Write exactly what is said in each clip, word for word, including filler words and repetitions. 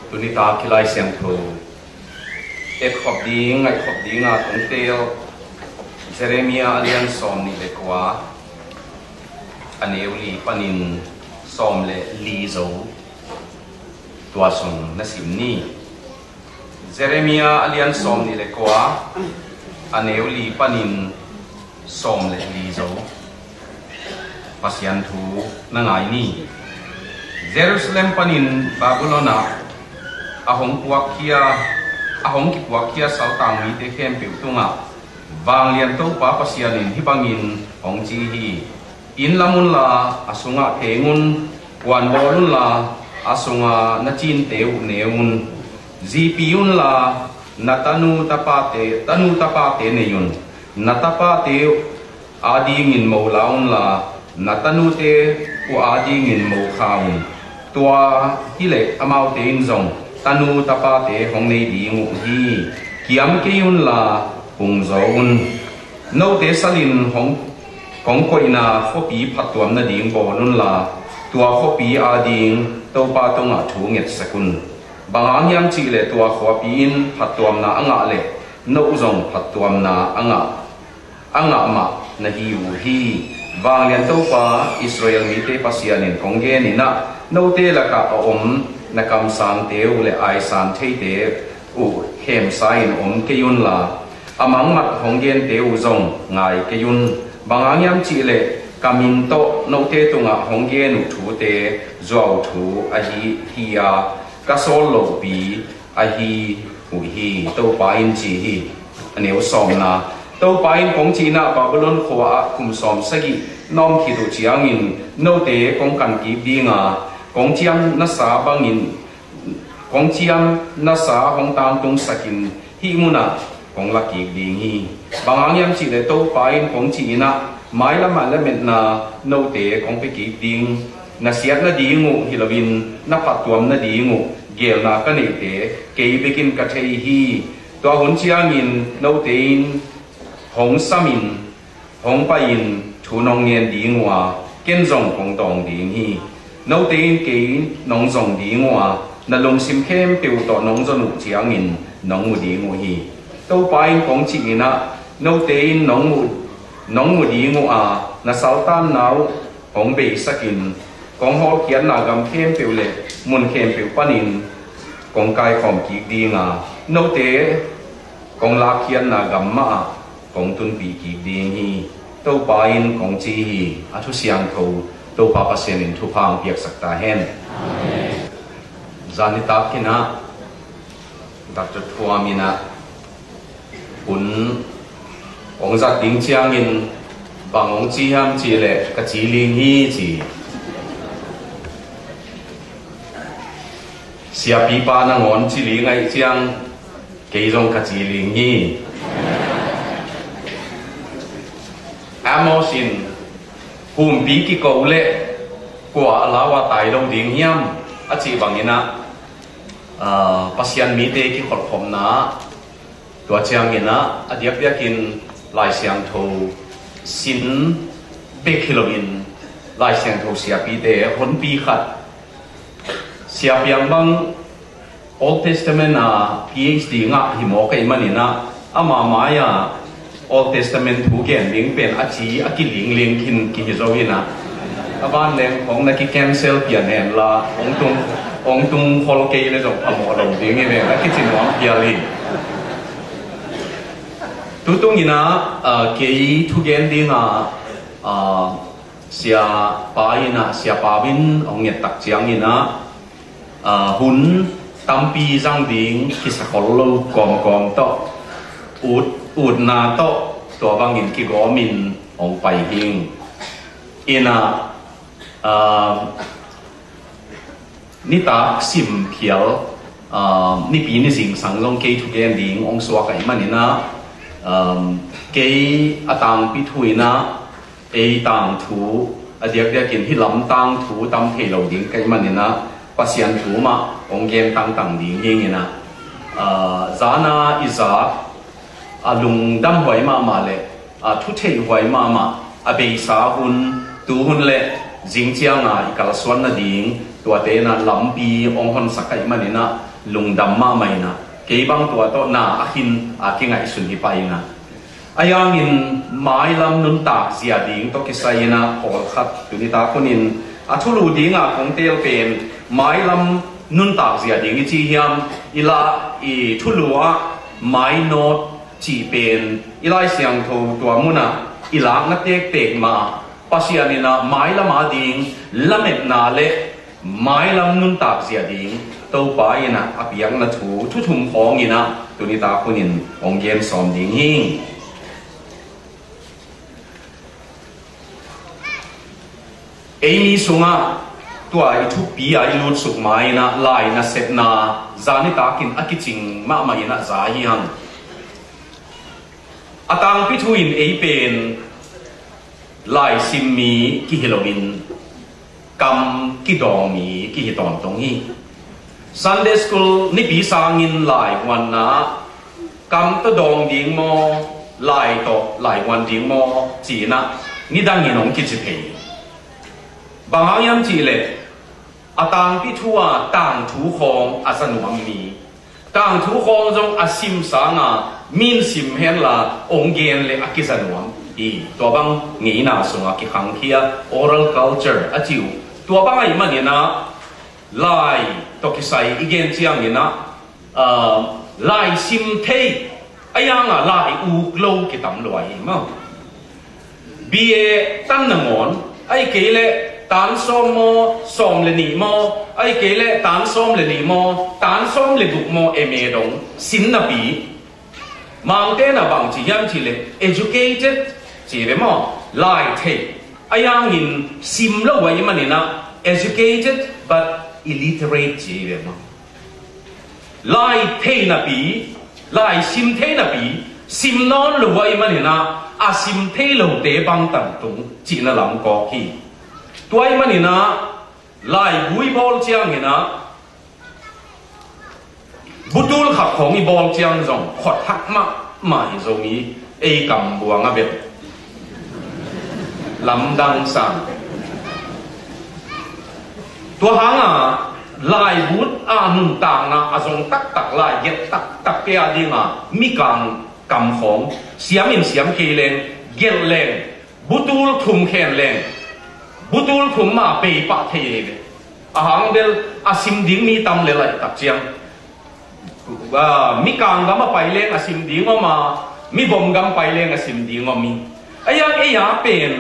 Tuni tak i Lai Siangtho etkhop ding, ngaihkhop ding a tungtel Jeremiah a lian sawm nih le kua, a neu li panin sawm le li zo, tua sung na sim ni. Jeremiah a lian sawm nih le kua, a neu li panin sawm le li zo. Pasian thu na ngai ni. Jerusalem panin Babylon ah a hong puakkhia, a hong kipuakkhia saltang mite khempeuh tungah Vanglian Topa Pasian in hih bangin hong ci hi: Inn lam unla, a sungah teng un. Puanbawl unla, a sunga na cinte uh ne un. Zipi unla, na tanu tapate, tanu tapate nei un. Na tapate uh adingin mo la unla, na tanute uh adingin mo kha un. Tua hileh amaute in zong tanu tapate hong nei ding uh hi. Kiam kei unla, hung zo un. Note salin hong, hong koihna khuapi phattuam nading bawl unla, tua khuapi ading Topa tungah thu ngetsak un. Bang hang hiam cihleh tua khuapi in phattuamna a ngah leh, no zong phattuamna a ngah, a ngah mah na hi uh hi. Vanglian Topa, Israel mite Pasian in kong gen in ah, note lakah a om na kamsangte uh le aisan theite uh khemsa in om kei unla, a mangmat hong gente uh zong ngai kei un. Bang hang hiam cihleh ka min tawh note tungah hong gen uh thute zuau thu ahi hi a, ka sawl lohpi ahi uh hi, Topa in ci hi. A neu sawmna, Topa in kong cihna, Babylon khua ah kum sawm sagih na om khit uh ciangin note kong kan kik ding a, kong ciam nasa bangin, kong ciam nasa hong tangtungsakin hih munah kong la kik ding hi. Bang hang hiam cihleh Topa in kong cihna, mailam ah lametna note kong pia kik ding. Na siat nading uh hi loin na phattuam nading uh geelna ka neihte kei bekin ka thei hi. Tua hun ciangin note in hong samin, hong pai-in thu nong ngen ding uh a, ken zong kong dawng ding hi. Note in kei nong zong ding uh a, na lungsim khempeuh tawh nong zon uh ciangin nong mu ding uh hi. Topa in kong cihna, note in nong mu, nong mu ding uh a, na saltanna uh hong beisakin, kong hawlkhiatna gam khempeuh le mun khempeuh panin kong kaikhawm kik ding a, note kong lakkhiatna gam mah ah kong tunpih kik ding hi, Topa in kong ci hi. A thu siangtho Topa Pasian in thupha hong piaksak ta hen. Amen. Zan nitak in ah Doctor Thuam in ah hun hong zat ding ciangin bang hong ci hiam cihleh ka ci ling hi ci. Siapipa nangawn ci ling ahih ciang kei zong ka ci ling hi. Amos in humpi kiko leh kua a lau a tai lo ding hiam a cih bangin ah, ah, Pasian mite kikholhkhopna, tua ciangin ah a diakdiakin Lai Siangtho sin bek hi loin Lai Siangtho siapite honpi khat, siapiang bang Old Testament a P H D ngah hi mawk ahih manin ah, ama mai-a Old Testament thu gen ding pen a ci a kilingling khin kihi zo in ah, a vanleng khong na ki-cancel pian henla, hong tung, hong tung khol kei le zong phamawh lo ding hi ven a kici nuam phial hi. Tutung in ah, ah, kei thugen ding a, ah, siapa in ah, siapa in hong nget tak ciangin ah, ah, hun tampi zang ding kisakhol lo kawmkawm tawh, ut, utna tawh tua bangin kigawmin hong pai hing. In ah, ah, nitak sim phial, ah, nipi ni zingsang zong kei thugen ding hong suak ahih manin ah, um, kei a tangpi thu in ah, ei tangthu, a diakdiakin hih lam tangthu tam thei lo ding ka hih manin ah, Pasian thu mah hong gen tangtang ding hing in ah, ah, zan a i zak, a lungdam huai mahmah le, a thutheih huai mahmah, a beisa hun, tu hun le zing ciang a i kalsuan nading, Tuate in ah lampi hong honsak ahih manin ah lungdam mahmah in ah, kei bang tua tawh na a khin a kingaihsun hi pah in ah. Ahi hangin mailam nuntak zia ding tawh kisai in ah pawlkhat tuni tak hunin a thulu dingah kong teel pen, mailam nuntak zia ding i ci hiam, i la, i thulu ah mainawt cih pen i Lai Siangtho tua munah i lakna tektek mah Pasian in ah mailam a ding lametna le mailam nuntak zia ding Topa in ah a piakna thu, thu thum khawng in ah tuni tak hunin hong gen sawm ding hi. Ei mi sungah tua i thupi a i lutsuk ma in ah lai nasepna zani takin a kicing mahmah in ah za hi hang. A tangpi thu in ei pen laisim mi kihi loin kam kidawng mi kihi tawntung hi. Sunday school nipi sangin laihuanna, kam tawh dawng ding maw, lai tawh laihuan ding maw ci in ah nidangin hong kici thei. Bang hang hiam cih leh a tangpi thu a tangthu khawng a za nuam mi, tangthu khawng zong a sim sanga min sim henla hong gen le a kiza nuam hi. Tua bang ngeina sungah kikhangkhia oral culture a ci uh. Tua bang ahih manin ah lai tawh kisai i gen ciangin ah, ah, lai sim thei, ahi hangah lai uk lo kitam lua hi maw. B A tan nangawn, ahih kei leh tan sawm maw, sawm le nih maw, ahih kei leh tan sawm le nih maw, tan sawm le guk maw, M A dong sin napi. Mangte in ah bang ci hiam cih leh educated ci ve maw, lai thei. Ahi hangin sim lo ahih manin ah educated but illiterate ci ve maw. Lai thei napi, lai sim thei napi, sim nawn lo ahih manin ah a sim thei lote bang tantung cihna lam kawk hi. Tua ahih manin ah laibu i bawl ciangin ah butul khat khawng i bawl ciang zong khuat hak mahmah hi. Zomi ei kam buang a bel lamdang sang. Tua hanga laibu a nuntakna a zong taktak, lai gelh taktak te a dinga mikang kam khawng siam in siam kei leng, gelh leng, butul thum khen leng, butul thum mah bei pah thei ei ve. A hang bel a sim ding mi tam le laih tak ciang, ah, mikang gam a pai leng a sim ding om a, mibom gam pai leng a sim ding om hi. Ahi hang ei a pen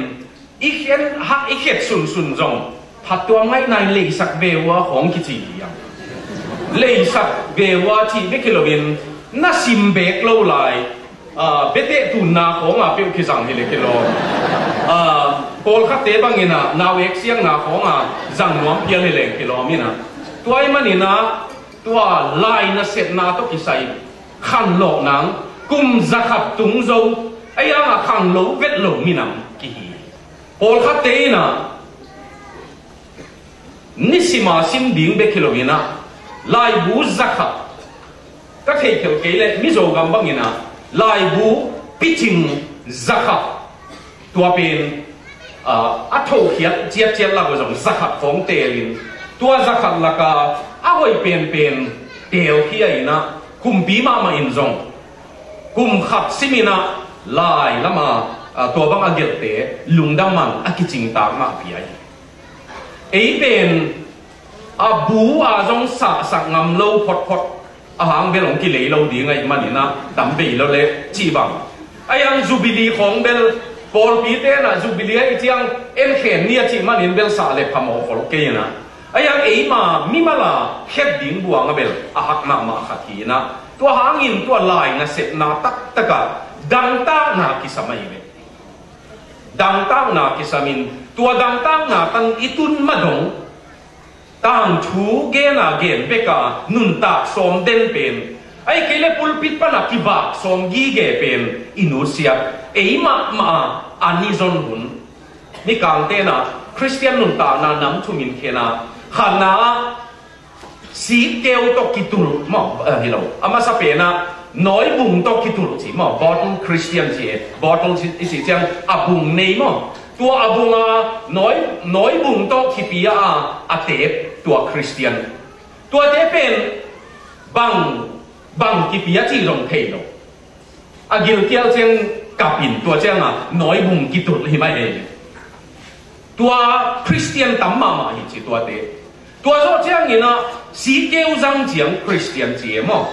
i khen hak i khet sunsun zong phattuam ngaihna in leisak ve ua khawng kici hi hang. Leisak ve ua cih bek hi loin na sim beek lo lai, ah, biate tunna khawng a peuh kizang hi le kilawm. Ah, pawlkhatte bangin ah nau ek siangna khawng a zang nuam phial hi leng kilawm in ah. Tua ahih manin ah tua lai nasepna tawh kisai khanlawh nang, kum zakhat tung zo, ahi hangah khang lo vet lo minam kihi. Pawlkhatte in ah nisim a sim ding bek hi loin ah laibu zakhat, ka theihkhelh kei leh Mizo gam bangin ah laibu picing zakhat, tua pen, ah, a thokhiat ciatciat lak uh zong zakhat khawng teelin, tua zakhat laka a hoih penpen teelkhia in ah kumpi mahmah in zong kum khat simin ah lai lama, ah, tua bang a gelhte lungdam man a kicingtak mah pi ahi. Ei pen a bu a zong sahsak ngam lo photphot, a hang bel hong kilei lo ding ahih manin ah tam bei lo le cih bang. Ahi hang Jubilee khawng bel pawlpite in ah Jubilee ahih ciang en khen ni a cih manin bel sah le phamawh khol kei in ah. Ahi hang eima mimal a khet ding buang a bel a hak mahmah khat hi in ah. Tua hangin tua lai nasepna taktak ah dangtakna kisam ahi ve. Dangtakna kisam in tua dangtakna tan i tun ma dong tangthu gen a gen bek a nuntak sawm den pen, ahih kei leh pulpit pan a kivak sawm gige pen i nutsiat ei mahmah a, a ni zon hun. Mikangte in ah Khristian nuntakna nam thum in khen a, khatna ah sikkeu tawh kitulh maw, eh, hi lo. A masa pen ah nawibung tawh kitulh ci maw, bottle Christian ci e. Bottle ci, i cih ciang a bung nei maw. Tua a bung a nawi, nawibung tawh kipia a, a teep Tua Khristian, tuate pen bang, bang kipia cih zong thei lo. A gilkial ciang kap in tua cianga nawibung kitulh hi mah ei. Tua Khristian tam mahmah hi ci tuate. Tua zawh ciangin ah sikeu zang ciang Khristian ci e maw?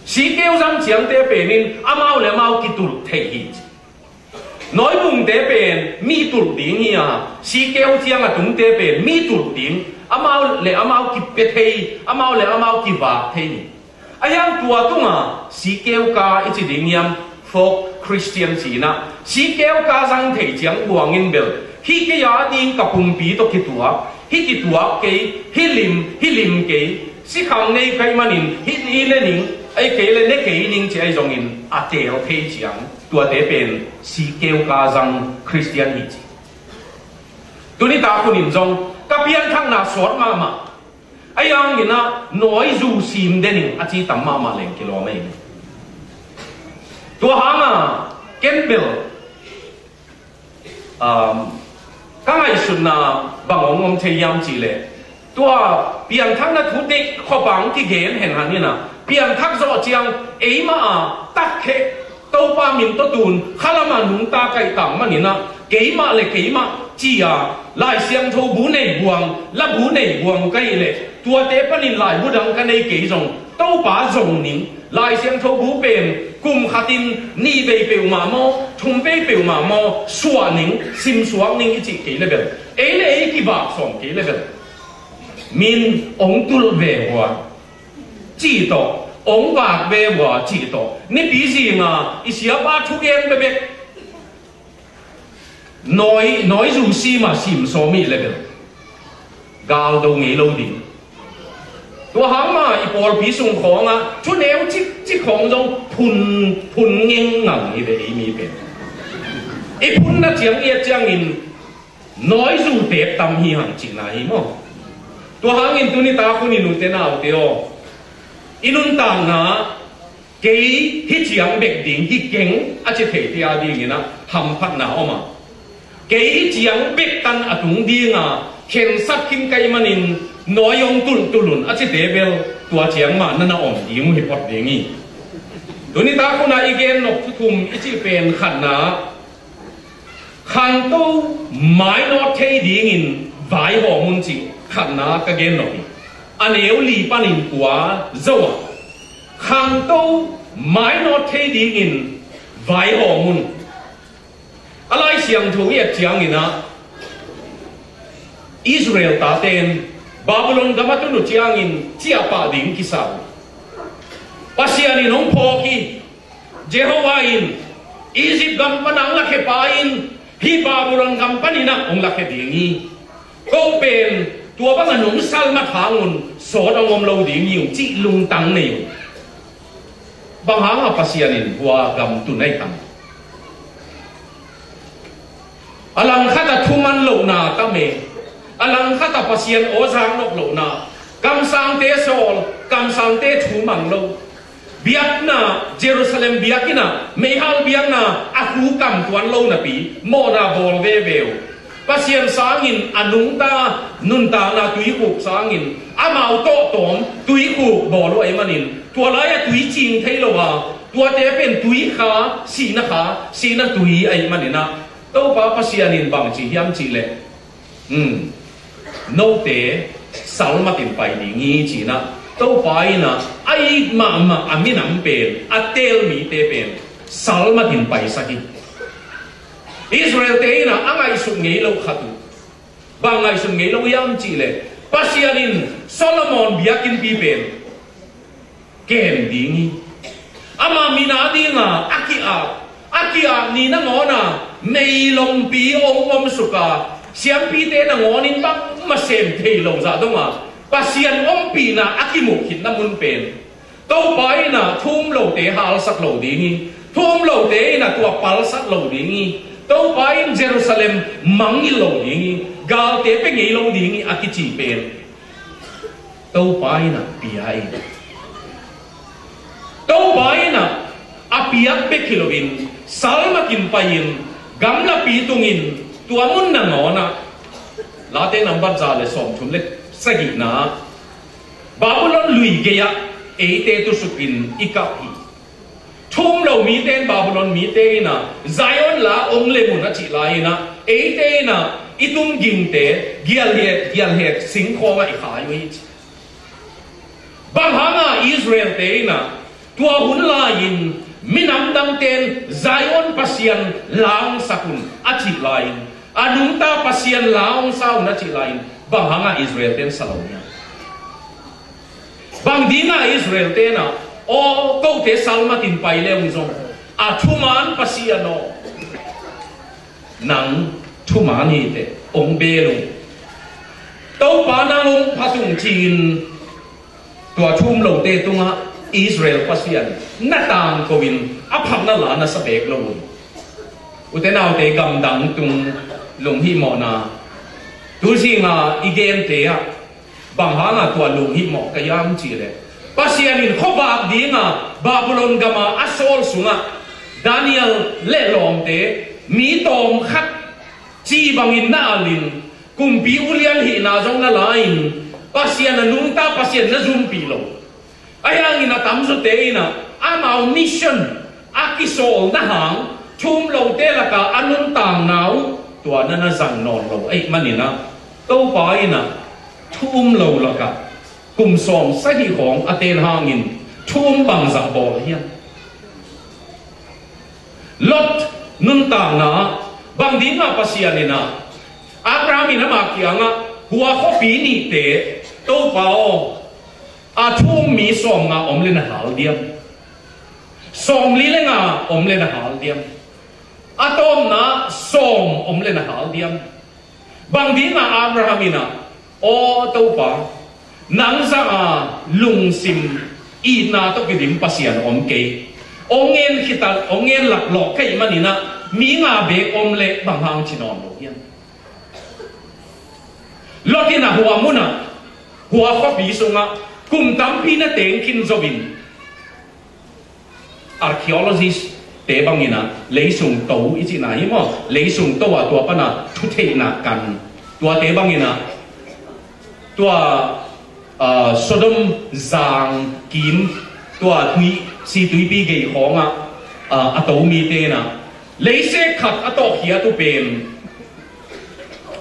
Sikeu zang ciangte penin amau le amau kitulh thei hi ci. Nawibungte pen mi tulh ding hi a, sikeu ciang a tungte pen mi tulh ding, amau le amau kipia thei, amau le amau kivak thei hi. A hiang tua tunga sikeu ka i ci ding hiam, folk Christian ci-in ah sikeu ka zang thei ciang buangin bel, hih kei a ding ka pumpi tawh kituak, hih kituak kei, hih lim, hih lim kei, sikhang nei ka hih manin hih, hih le ning, ahih kei le ne kei ning ci ahi zongin a teel thei ciang tuate pen sikeu ka zang Khristian hi ci. Tuni tak hunin zong ka pianthakna sawt mahmah. A hiangin ah nawizu sim den in a ci tam mahmah leng kilawm ei. Tua hanga ken bel, um, ka ngaihsutna bang hong om thei hiam cih leh, tua pianthakna thu deih khop a hong kigen hen hangin ah, pianthak zawh ciang eimah a takkhe Topa min tawh tun khalam a nungta kaihtak manin ah, keimah le keimah ci-a Lai Siangtho bu nei buang, labu nei buang ka hih leh, tuate panin laibu dang ka nei kei zong, Topa zo ning, Lai Siangtho bu pen kum khatin nih vei peuhmah maw, thum vei peuhmah maw, suah ning, simsuak ning i cih kei le bel, ei le ei kivak sawm kei le bel, min hong tulh ve vua cih tawh, hong vak ve vua cih tawh, nipi zinga i siapa thugen bekbek nawi, nawizu sim a sim sawm i le bel, galdo ngei lo ding. Tua hang mah i pawlpi sung khawngah thuneu cikcik khawng zong phun, phun ngengngang hi ve ei mi pen. I phunna ciang i et ciangin nawizute tam hi hang cihna hi maw? Tua hangin tuni tak hun i nute naute aw, i nuntakna kei hih ciang bek ding hi keng a ci theite a dingin ah hamphatna om a, kei hih ciang bek tan a tung dinga khensat khin ka hih manin nawi hong tulhtulh un a cite bel tua ciang mah na na om ding uh hi phot ding hi. Tuni tak hunah i gen nop thu thum i cih pen khatna, khangto mainawt thei dingin vaihawm un cih khatna ka gen nop hi. A neu li panin kua zo a, khangto mainawt thei dingin vaihawm un. A Lai Siangtho i et ciangin ah Israel taten Babylon gam a tun uh ciangin ciahpah ding kisa uh. Pasian in hong phawk hi. Jehovah in Egypt gam pana hong lakhia pa in hih Babylon gam panin ah hong lakhia ding hi. Ko pen tua banga nong salmat hang un sawt hong om lo ding hi ung cih lungtang nei un. Bang hanga Pasian in hua gam tun ahi tam? A langkhat a thuman lohna tam e. A langkhat a Pasian aw zak nop lohna. Kamsangte sawl, kamsangte thu mang lo. Biakna, Jerusalem biakinn ah meihal biakna a khu kam tuan lo napi mawhna bawl veve uh. Pasian sangin a nungta nuntakna tuikhuk sangin amau tawhtawm tuikhuk bawl uh ahih manin tua lai-ah tui cing thei lo a, tuate pen tui kha, sihna kha, sihna tui ahih manin ah Topa Pasian in bang ci hiam cih leh, um, note salmatin pai ding hi ci-in ah Topa in ah a it mahmah a minam pen, a teel mite pen salmatin paisak hi. Israelte in ah a ngaihsut ngei lo khat uh. Bang ngaihsut ngei lo hiam cih leh Pasian in Solomon biakinnpi pen kem ding hi. Ama min a dinga a ki-ap, a ki-ap ni nangawn a meilompi hong omsuk a, siampite nangawn in bangmah sem thei lo zah dong a, Pasian ompihna a kimuh khitna mun pen Topa in ah thu um lote halsak lo ding hi. Thu um lote in ah tua palsat lo ding hi. Topa in Jerusalem mangngilh lo ding hi. Galte pia ngei lo ding hi a kici pen Topa in ah pia hi. Topa in ah a piak bek hi loin salmatin pai-in gamlapi tungin tua mun nangawn ah, Late nambat za le sawmthum le Sagihna, Babylon lui gei-ah eite tusukin i kap hi. Thu um lo mite in Babylon mite in ah Zion la ong le mun a cih lai-in ah eite in ah i tumgingte gialhet gialhet singkhawngah i khai uh hi ci. Bang hanga Israel-te in ah tua hun lai-in minam dangte in Zion Pasian la ong sak un a cih lai-in, a nungta Pasian la ong sa un a cih lai-in, bang hanga Israel-te in sa lo hiam? Bang dinga Israel-te in ah, aw, kote salmatin pai le ung zong, a thuman Pasian aw, nang thuman hi teh, ong bel ung. Topa nang ong phat ung ci-in tua thu um lote tungah Israel Pasian na tangko-in a phatna la na sa bek lo un. Ute naute, gamdang tung lunghihmawhna, tu zinga i gente ah bang hanga tua lunghihmawh ka hiam cih leh, Pasian in khuavak dinga Babylon gama a sawl sungah Daniel le lawmte mi tawm khat ci bangin na alin, kumpi ulian hihna zong na la-in, Pasian a nungta Pasian na zumpih lo. Ahi hangin a tamzawte in ah amau mission a kisawlna hang thu um lote laka a nuntakna uh tua na na zang nawn lo ahih manin ah, Topa in ah thu um lo lakah kum sawm sagih khawng a ten hangin thu um bangzah bawl hiam? Lot nuntakna, bang dinga Pasian in ah Abraham in ama kiangah, hua khuapi nihte, Topa aw, a thu um mi sawmnga om le na hal diam? Sawmli le nga om le na hal diam? A tawpna sawm om le na hal diam? Bang dinga Abraham in ah, aw Topa, nang zah a lungsim itna tawh kidim Pasian om kei. Ong ngen khita, ong ngen laklawh ka hih manin ah mi nga bek om leh bang hang ci nawn lo hiam? Lot in ah hua munah, hua khuapi sungah kum tampi na teng khin zo-in, archaeologist-te bangin ah leisung to i cihna hi maw, leisung to ah tua pana thutheihna kan, tuate bangin ah tua, ah, Sodom zang kim, tua tui, si tuipi gei khawngah, ah, a to mite in ah leisek khat a tawhkhiat uh pen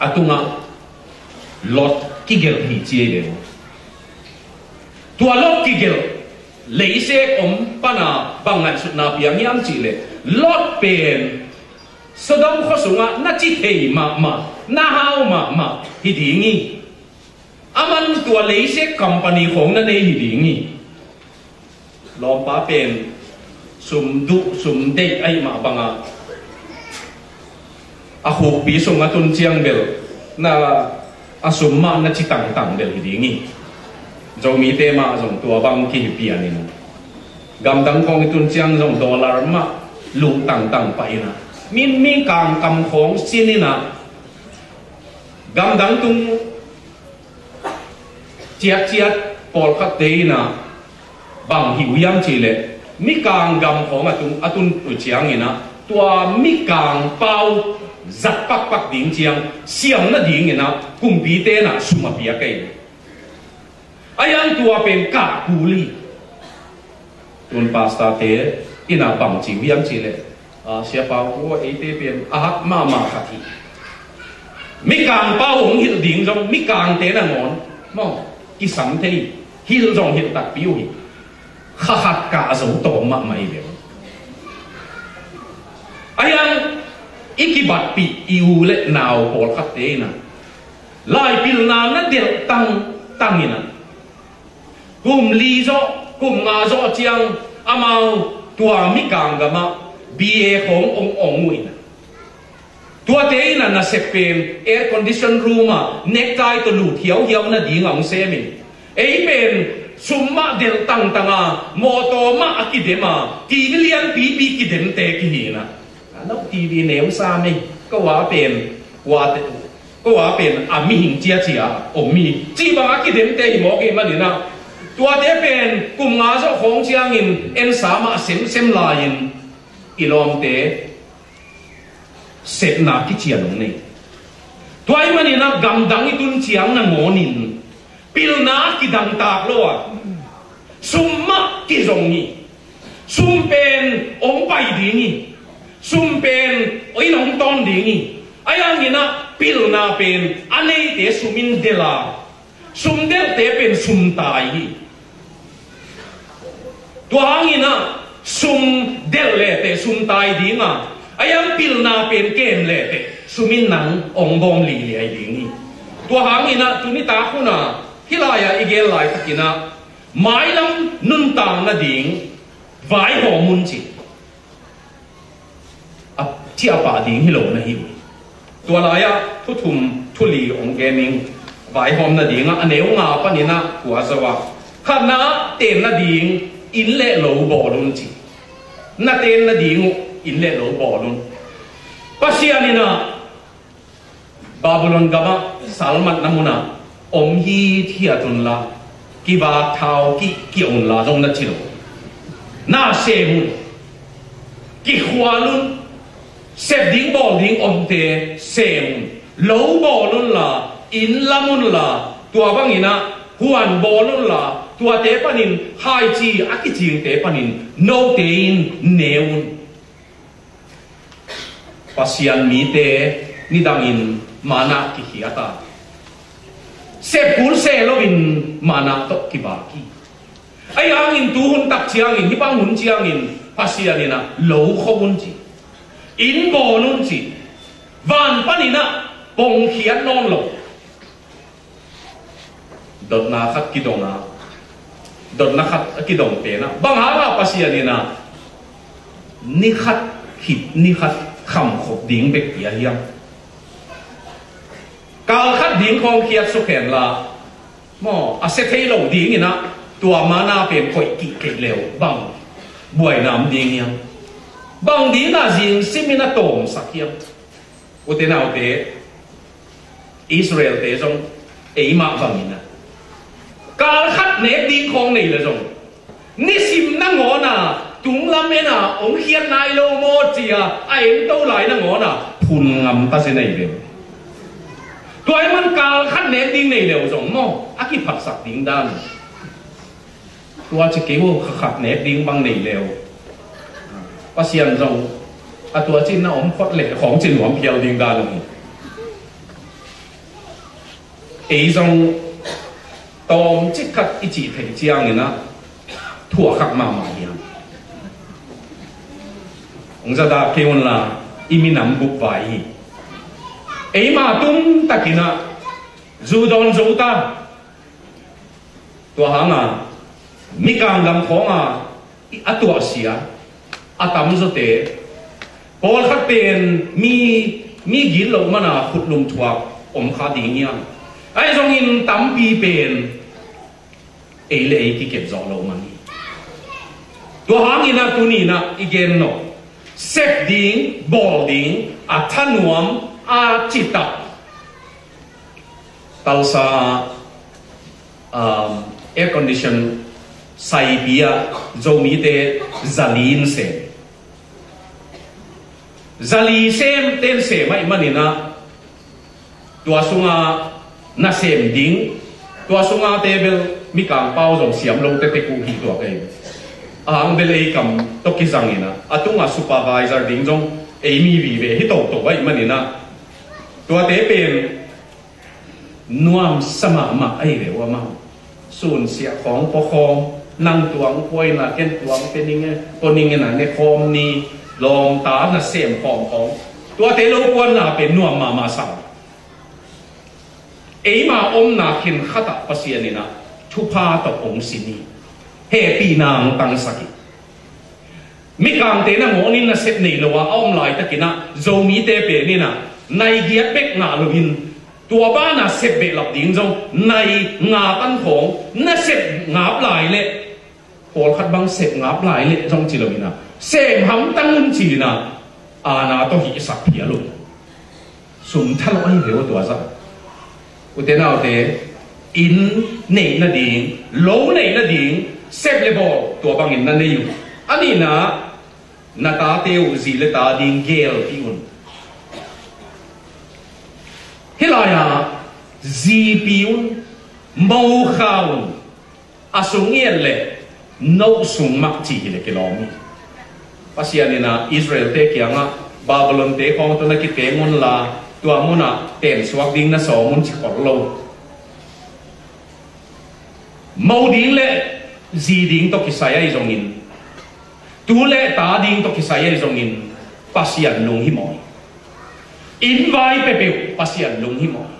a tungah Lot kigelh hi ci ei ve. Tua Lot kigelh, leisek om pana bang ngaihsutna piang hiam cih leh, Lot pen Sodom khua sungah na ci thei mahmah, na hau mahmah hi ding hi. Aman tua leisek company khawng na nei hi ding hi. Lawmpa pen sum duh, sum deih ahih mah banga a khukpi sung a tun ciang bel na, a sum mah na ci tangtang bel hi ding hi. Zomite mah zong tua bang kihi pian in, gamdang khawng i tun ciang zong dollar mah luh tangtang pah in ah, mi, mi kangkam khawng sin in ah, gamdang tung ciatciat pawlkhatte in ah bang hi uh hiam cih leh, mikang gam khawng a tun, a tun uh ciangin ah tua mikang pau zat pakpak ding ciang siam nadingin ah kumpite in ah sum a pia kei. Ahi hang tua pen kah kul hi. Tun pastorte in ah bang ci uh hiam cih leh, a, Sia Pau, aw, eite pen a hak mahmah khat hi. Mikang pau hong hilh ding zong mikangte nangawn maw, kisam thei, hilh zong hilh takpi uh hi. Kha khat kah zo tawm mahmah hi ve. Ahi hang i kibatpih i u le nau pawlkhatte in ah laipilna na delh tangtang in ah, kum li zawh, kum nga zawh ciang amau tua mikang gamah B A khawng ong ong uh in ah, tuate in ah nasep pen air condition room ah necktie tawh lut hiauhiau nading a hong sem in, ei pen sum mah delh tangtang a, mawtaw mah a kidem a, T V lianpipi kidemte kihi in ah, a no T V neu sa mei, ko a pen kuate, ko a pen a mihing ciacia om hi, cih bang a kidemte hi mawk ahih manin ah, tuate pen kum nga zawh khawng ciangin ensa mah semsem lai-in i lawmte sepna kician hong nei. Tua ahih manin ah gamdang i tun ciang nangawnin Pilna kidangtak lo a, sum mah kizong hi. Sum pen hong pai ding hi. Sum pen in hong tawn ding hi. Ahi hangin ah pilna pen a neite sum in delh a, sum delhte pen sum tai hi. Tua hangin ah sum delh leteh sum tai ding a, ahi hang pilna pen kem leteh sum in nang hong bawm liliai ding hi. Tua hangin ah tuni tak hun a hih lai-ah i gen laitakin ah mailam nuntak nading vaihawm un ci. A, ci a pah ding hi lo na hi uh. Tua lai-ah thu thum thu li hong gen ning. Vaihawm nading ah a neu nga panin ah kua zo ah, khatna, ten nading inn le lo bawl un ci. Na ten nading uh inn le lo bawl un. Pasian in ah Babylon gamah salmatna munah om hithiat unla, kivak thau kihkia unla zong na ci lo. Na sem un, kikhual un, sep ding bawl ding omte sem un, lo bawl unla, inn lam unla, tua bangin ah huan bawl unla, tuate panin khaici a kicingte panin note in ne un. Pasian mite nidangin manna kikhiat a, sep kul se loin manna tawh kivak hi. Ahi hangin tuhun tak ciangin, hih bang hun ciangin Pasian in ah lo khop un ci, inn bawl un ci. Van panin ah pongkhiat nawn lo. Dotna khat kidong a, dotna khat a kidong pen ah, bang hang a Pasian in ah ni khat khit ni khat khamkhop ding bek pia hiam? Kal khat ding khawng khiat suk hen la, maw, a sia thei lo dingin ah tua manna pen koih kik kei leh bang buaina om ding hiam? Bang ding a zing simin a tawmsak hiam? Ute naute, Israel-te zong eimah bangin ah kal khat nek ding khawng nei le zong, nisim nangawn a, tunglam en a, hong khiat nai lo maw ci-a a ento lai nangawn a phun ngam ta zen ahi ve. Tua ahih man kal khat nek ding nei le uh zong maw, a kiphatsak ding dan. Tua ci kei uh, kha khat nek ding bang nei le uh, Pasian zong a tua cin na om phot leh khawng ci nuam phial ding dan uh hi. Ei zong tawmcik khat i cih theih ciangin ah thuak khak mahmah hiam? Hong zadah kei unla, i minam bup vai hi. Eima tumtakin ah zu dawn zo ta. Tua hanga mikang gam khawnga a tuahsia a tamzawte, pawlkhat pen mi, mi gitloh mana khutlum thuak om kha ding hiam? Ahi zongin tampi pen ei le ei kikep zawh loh man hi. Tua hangin a tuni-in ah i gen nawh, sep ding, bawl ding a thanuam a citak Tulsa, um, air condition saipi ah Zomite zali in sem. Zali sem ten sem ahih manin ah tua sunga nasem ding, tua sunga te bel mikang pau zong siam lo tete kuh hi tua kei. A hang bel ei kam tawh kizangin ah a tunga supervisor ding zong ei mi vive hi toto ahih manin ah tuate pen nuamsa mahmah ahi ve uh amau. Sunsiah khawng pua khawng, nang tuang pua in ah ken tuang pua ning e, pua ning in ah ne khawm ni, lawmta nasem khawm khawng. Tuate lo puanna pen nuam mahmah sa. Eima omna khen khatah Pasian in ah thupha tawh hong sin hi. Hehpihna hong tangsak hi. Mikangte nangawn in nasep nei lo a a om laitakin ah Zomite pen in ah nai giat bek ngah loin tua bana sep behlap ding zong nai nga pan khawng nasep ngap lai leh, pawlkhat bang sep ngap lai leh zong ci loin ah sem hamtang un ci-in ah aana tawh hihsak phial uh. Sum thalawh ahi ve uh tua zah. Ute naute, inn neih nading, lo neih nading sep le bawl tua bangin na nei uh. A nihna, na tate uh zi le ta ding gelpih un. Hih lai-ah zipi un. Mo kha un, a sung i et leh no sung mah ci hi leh kilawm hi. Pasian in ah Israel-te kiangah Babylon-te khawng tawh na kiteng unla, tua munah tensuak ding na sawm un ci khol lo. Mo ding le zi ding tawh kisai ahi zongin, tu le ta ding tawh kisai ahi zongin, Pasian lunghimawh hi. Inn vai peuhpeuh Pasian lunghimawh hi.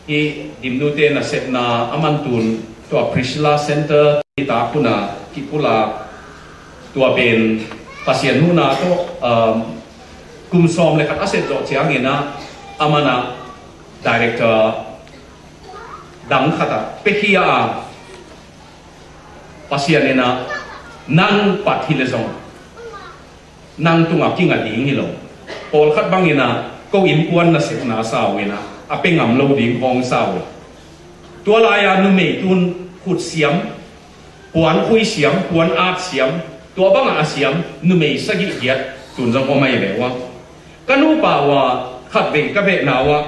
Hih Dimnute nasepna a man tun, tua Priscilla Center hi ta, khuna kipulak, tua pen Pasian huhna tawh, um, kum sawm le khat a sep zawh ciangin ah, a man ah director dang khat ah pekhia a, Pasian in ah nang pat hi leh zong nang tungah kinga ding hi lo. Pawlkhat bangin ah ko innkuan nasepna sa uh in ah, a pe ngam lo ding khawng sa uh hi. Tua lai-a numei tun khut siam, puan khui siam, puan at siam, tua bangah a siam numei sagih giat tun zong om ahi ve ua. Ka nupa uh ah khatvei ka vehna uh ah,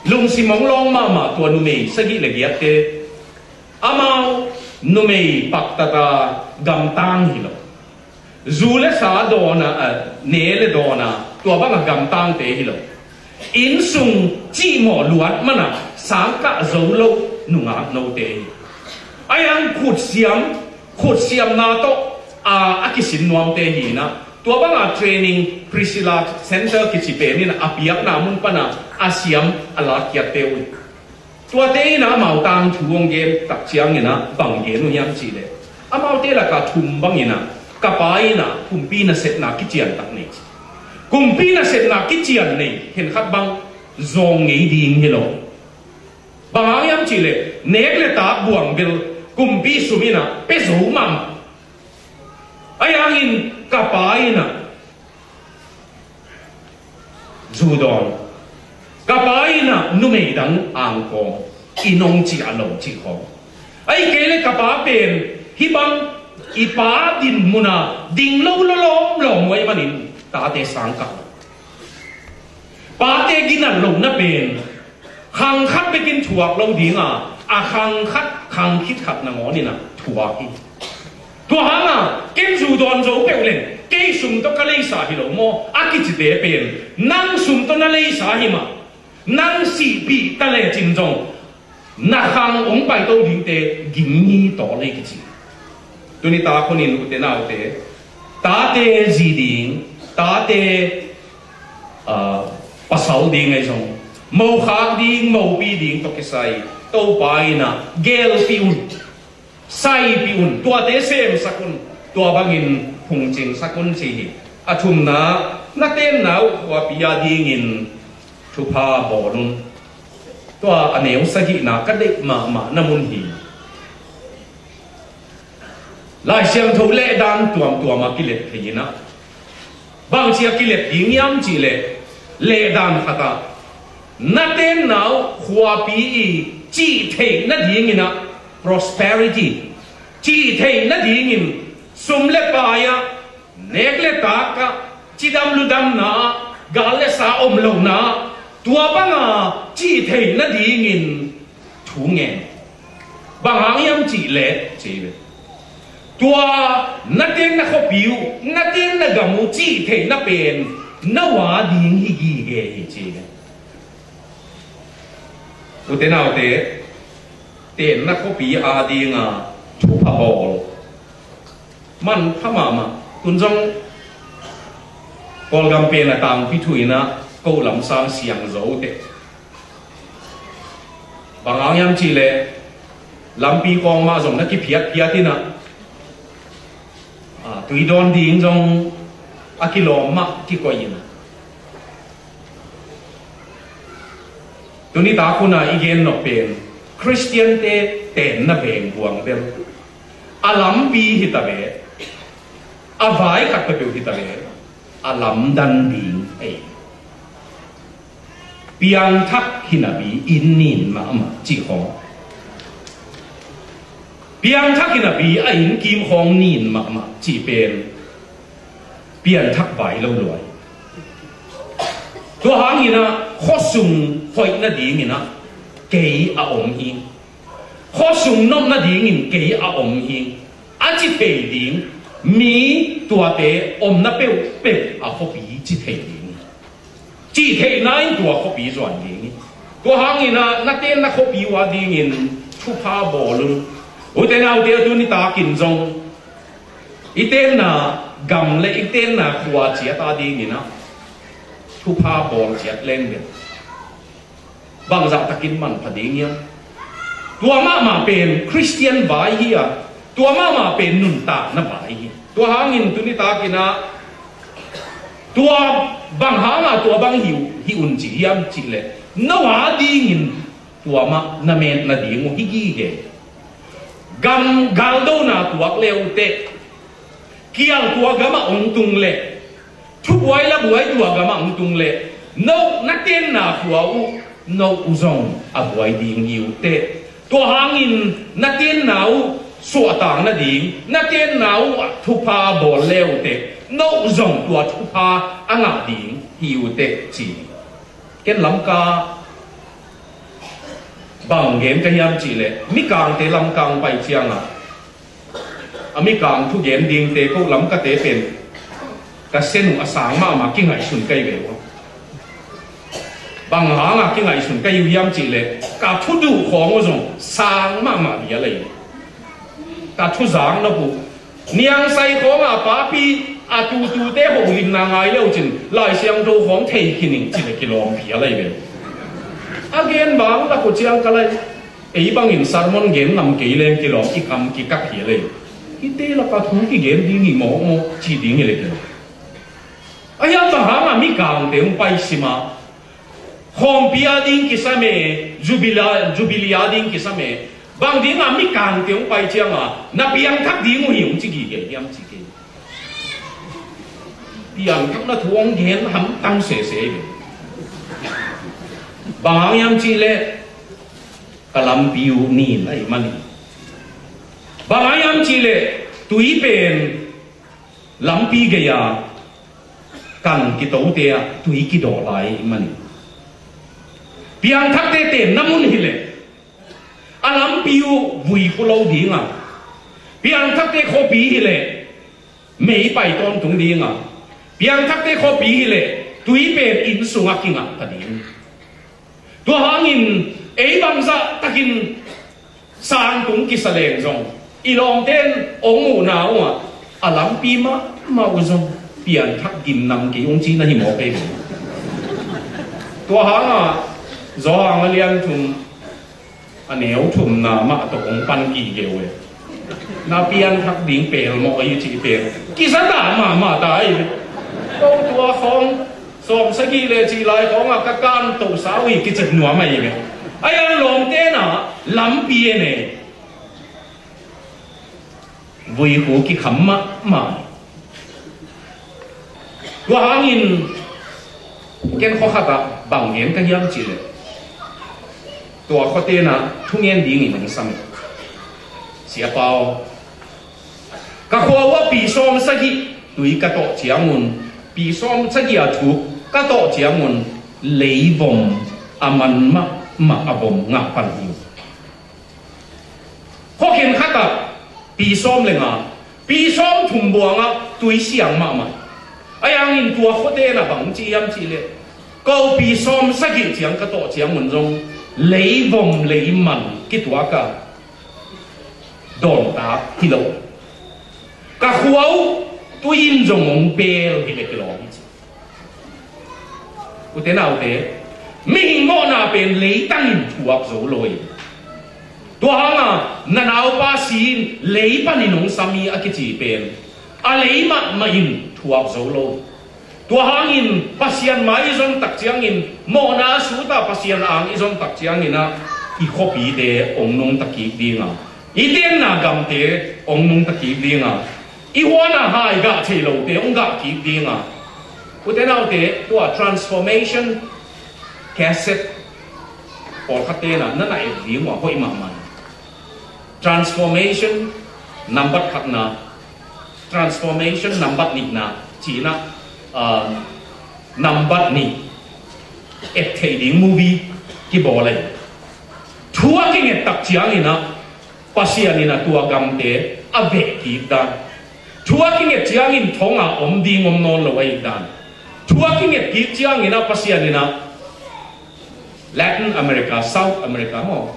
lungsim hong lawng mahmah tua numei sagih le giatte, amau numei paktata gamtang hi lo. Zu le sa dawn a, a, ne le dawn a, tua bangah gamtangte hi lo. Innsung cihmawh luat man ah sangkah zo lo nungak note hi. Ahi hang khut siam, khut siamna tawh a, a kisin nuamte hi in ah, tua bangah training Priscilla Center kici pen in ah a piakna mun pan ah a siam a lakkhiatte uh hi. Tuate in ah amau tangthu hong gen tak ciangin ah bang gen uh hiam cih leh, amaute lakah thum bangin ah, ka pa in ah kumpi nasepna kician tak nei ci. Kumpi nasepna kician nei khenkhat bang zawng ngei ding hi lo. Bang hang hiam cih leh, nek le tak buang bel kumpi sum in ah pe zo mahmah. Ahi hangin ka pa in ah zu dawn, ka pa in ah numei dang angkawm, inn hong ciah lo cih khawng. Ahih kei leh ka pa pen hih bang i pa din mun ah ding lo lawmlawm uh ahih manin tate sangkah lo. Pate ginat lohna pen khang khat bekin thuak lo ding a, a khang khat, khang khit khat nangawn in ah thuak hi. Tua hang a, ken zu dawn zo peuh leng kei sum tawh ka leisa hi lo maw a kicite pen, nang sum tawh na leisa hi mah, nang sihpih ta lecin zong na khang hong paito dingte ging hi tawl hi kici. Tuni tak hunin ute naute, tate zi ding, tate, ah, pasal ding ahi zong, mokhak ding, mopi ding tawh kisai, Topa in ah gelpih un, saipih un, tuate semsak un, tua bangin phungcingsak un ci hi. A thumna, na tenna uh khuapi a dingin thupha bawl un. Tua a neu sagihna ka deih mahmah na mun hi. Lai Siangtho lehdan tuamtuam a kilep thei in ah, bangci a kilep ding hiam cih leh, lehdan khat ah na tenna uh khuapi i cih theih nadingin ah, prosperity, cih theih nadingin sum le pai ah, nek le tak ah, cidam ludamna ah, gal le sa om lohna ah, tua banga cih theih nadingin thu ngen. Bang hang hiam cih leh, ci ve, tua na tenna khuapi uh, na tenna gam uh cih theihna pen na ua ding hi gige hi, ci ve. Ute naute, tenna khuapi a dinga thupha bawl manpha mahmah. Tun zong Kawlgam pen a tangpi thu in ah ko lamsang siang zo teh. Bang hang hiam cih leh, lampi khawng mah zong na kiphiatphiat in ah, ah, tui dawn ding zong a kilawm mah kikoih in ah. Tuni tak hun a i gen nop pen Khristiante tenna vengbuang bel a lampi hi ta ve, a vai khat peuhpeuh hi ta ve, a lamdang ding ei. Piangthak hi napi inn nin mahmah cih khawng, piangthak hi napi a innkim khawng nin mahmah cih pen pianthak vai lo lua hi. Tua hangin ah khuasung hoih nadingin ah kei a om hi. Khuasung nop nadingin kei a om hi, a ci thei ding, mi tuate omna peuhpeuh a khuapi ci thei ding. Cih theihna in tua khuapi zuan ding hi. Tua hangin ah na tenna khuapi uh a dingin thupha bawl un. Ute naute, a tu nitakin zong i tenna gam le i tenna khua ciat a dingin ah thupha bawl ciat leng bel bangzah takin manpha ding hiam? Tua mahmah pen Khristian vai hi a, tua mahmah pen nuntakna vai hi. Tua hangin tu nitakin ah tua bang hanga tua bang hi, hi un ci hiam cih leh, no a dingin tua mah na metna ding uh hi gige. Gam galdona tuak le uh teh, kial tua gamah hong tung leh, thubuai labuai tua gamah hong tung leh, no na tenna khua uh, no uh zong a buai ding hi uh teh. Tua hangin na tenna uh suahtak nading, na tenna uh ah thupha bawl le uh teh, no uh zong tua thupha a ngah ding hi uh teh ci. Ken Lamka bang gen ka hiam cih leh, Mikangte Lamka hong pai ciangah a Mikang thugen dingte ko Lamkate pen ka sen uh a sang mahmah kingaihsun ka hi ve uh. Bang hangah kingaihsun ka hi uh hiam cih leh, ka thuduh khawng uh zong sang mahmah bia lei. Ka thuzak nop uh, niangsai khawngah papi a tutute holimna ngai le uh cin, Lai Siangtho khawng thei khin ing ci leh kilawm bia lei ve. A gen bang lak uh ciang ka lai, ei bangin sermon gen ngam kei leng kilawm, i kam kikak hi a lei. Hihte lakah thu kigen ding hi mawkmawk ci ding hi leh kilawm. A hiam bang hangah Mikangte hong pai sim a, khawmpi a ding kisam e, Jubilee, Jubilee a ding kisam e, bang dingah Mikangte hong pai ciangah na piangthak ding uh hi hong ci gige hiam ci kei. Piangthakna thu hong gen hamtang sese hi ve. Bang hang hiam cih leh, ka lampi uh nin ahih manin. Bang hang hiam cih leh, tui pen lampi gei-a kan kitote ah tui kidaw lai ahih manin. Piangthakte tenna mun hi leh, a lampi uh vui khu lo ding a, piangthakte khuapi hi leh mei pai tawntung ding a, piangthakte khuapi hi leh tui pen inn sungah kingah ta ding. Tua hangin ei bangzah takin sangtung kisa leng zong, i lawmte in hong muhna uh ah a lampi mahmah uh zong pianthak gimnam kei hong ci na hi mawk ei. Tua hangah Johan a lian thum, a neu thumna mah tawh hong pan gige uh e. Na pianthak ding pelmawh ahi cih pen kizat mahmah ta ahi. Ko tua khawng sawmsagih le cih lai khawngah ka kantohsa uh hi, kicip nuam ahi ve. A hiang lawmte na lampi en e. Vui khu kikham mahmah. Tua hangin ken khua khatah bang gen ka hiam cih leh, tua khuate na thungen dingin hong sam hi. Sia Pau, ka khua uh ah pi sawmsagih tui ka tawh ciangun, pi sawmsagih a thuk ka tawh ciangun, leivom a man mahmah a vom ngah pan hi. Khua khen khatah pi sawm le nga, pi sawm thum buangah tui siang mahmah. A hiangin tua khuate na bang ci hiam cih leh, ko pi sawmsagih ciang ka tawh ciangun zong leivom leiman kituak a dawntak hi lo. Ka khua uh tui in zong hong pel hi leh kilawm hi ci. Ute naute, mihing mawhna pen leitangin thuak zo lo hi. Tua hangah na naupa si in lei panin hong sam hi a kici pen a lei mahmah in thuak zo lo. Tua hangin Pasian mai i zon tak ciangin, mawhna a sut a Pasian ang i zon tak ciangin ah i khuapite hong nungta kik ding a, i tenna gamte hong nungta kik ding a, i huan a hai gah thei lote hong gah kik ding a. Ute naute, tua transformation cassette pawlkhatte na na na et ding uh a hoih mahmah. Transformation nambat khatna, transformation nambat nihna ci-in ah, ah, nambat nih et theih ding movie kibawl ahi. Thu a kinget tak ciangin ah Pasian in a tua gamte a veh kik dan. Thu a kinget ciangin thong a om ding om nawn lo ahih dan. Thu a kinget kik ciangin a Pasian in a Latin America, South America maw,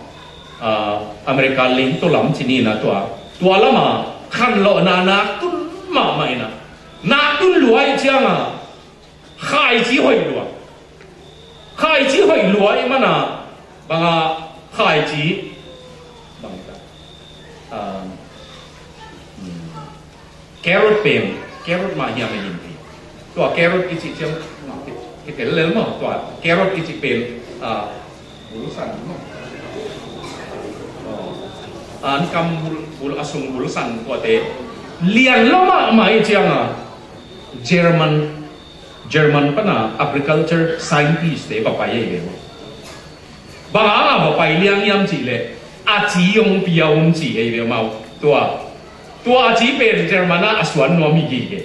ah, America leito lam ci ni in a tua, tua lam a khanlawhna nak tun mahmah in a, nak tun lua ahih ciang a, khaici hoih lua. Khaici hoih lua ahih man a, bang a khaici, bang ta, ah, hmm, carrot pen, carrot mah hiam a hi in thei. Tua carrot i cih ciang, kitel lel maw, tua carrot i cih pen, ah, bulsan maw. Oh. An kam bul, bul a sung bulsan tuate. Lian lo mahmah ahih ciang a, German, German pan a agriculture scientist te va pai ahi ve. Bang hang a va pai liang hiam cih leh, a ci hong pia un ci ahi ve amau. Tua, tua a ci pen German ah a suan nuam hi gige.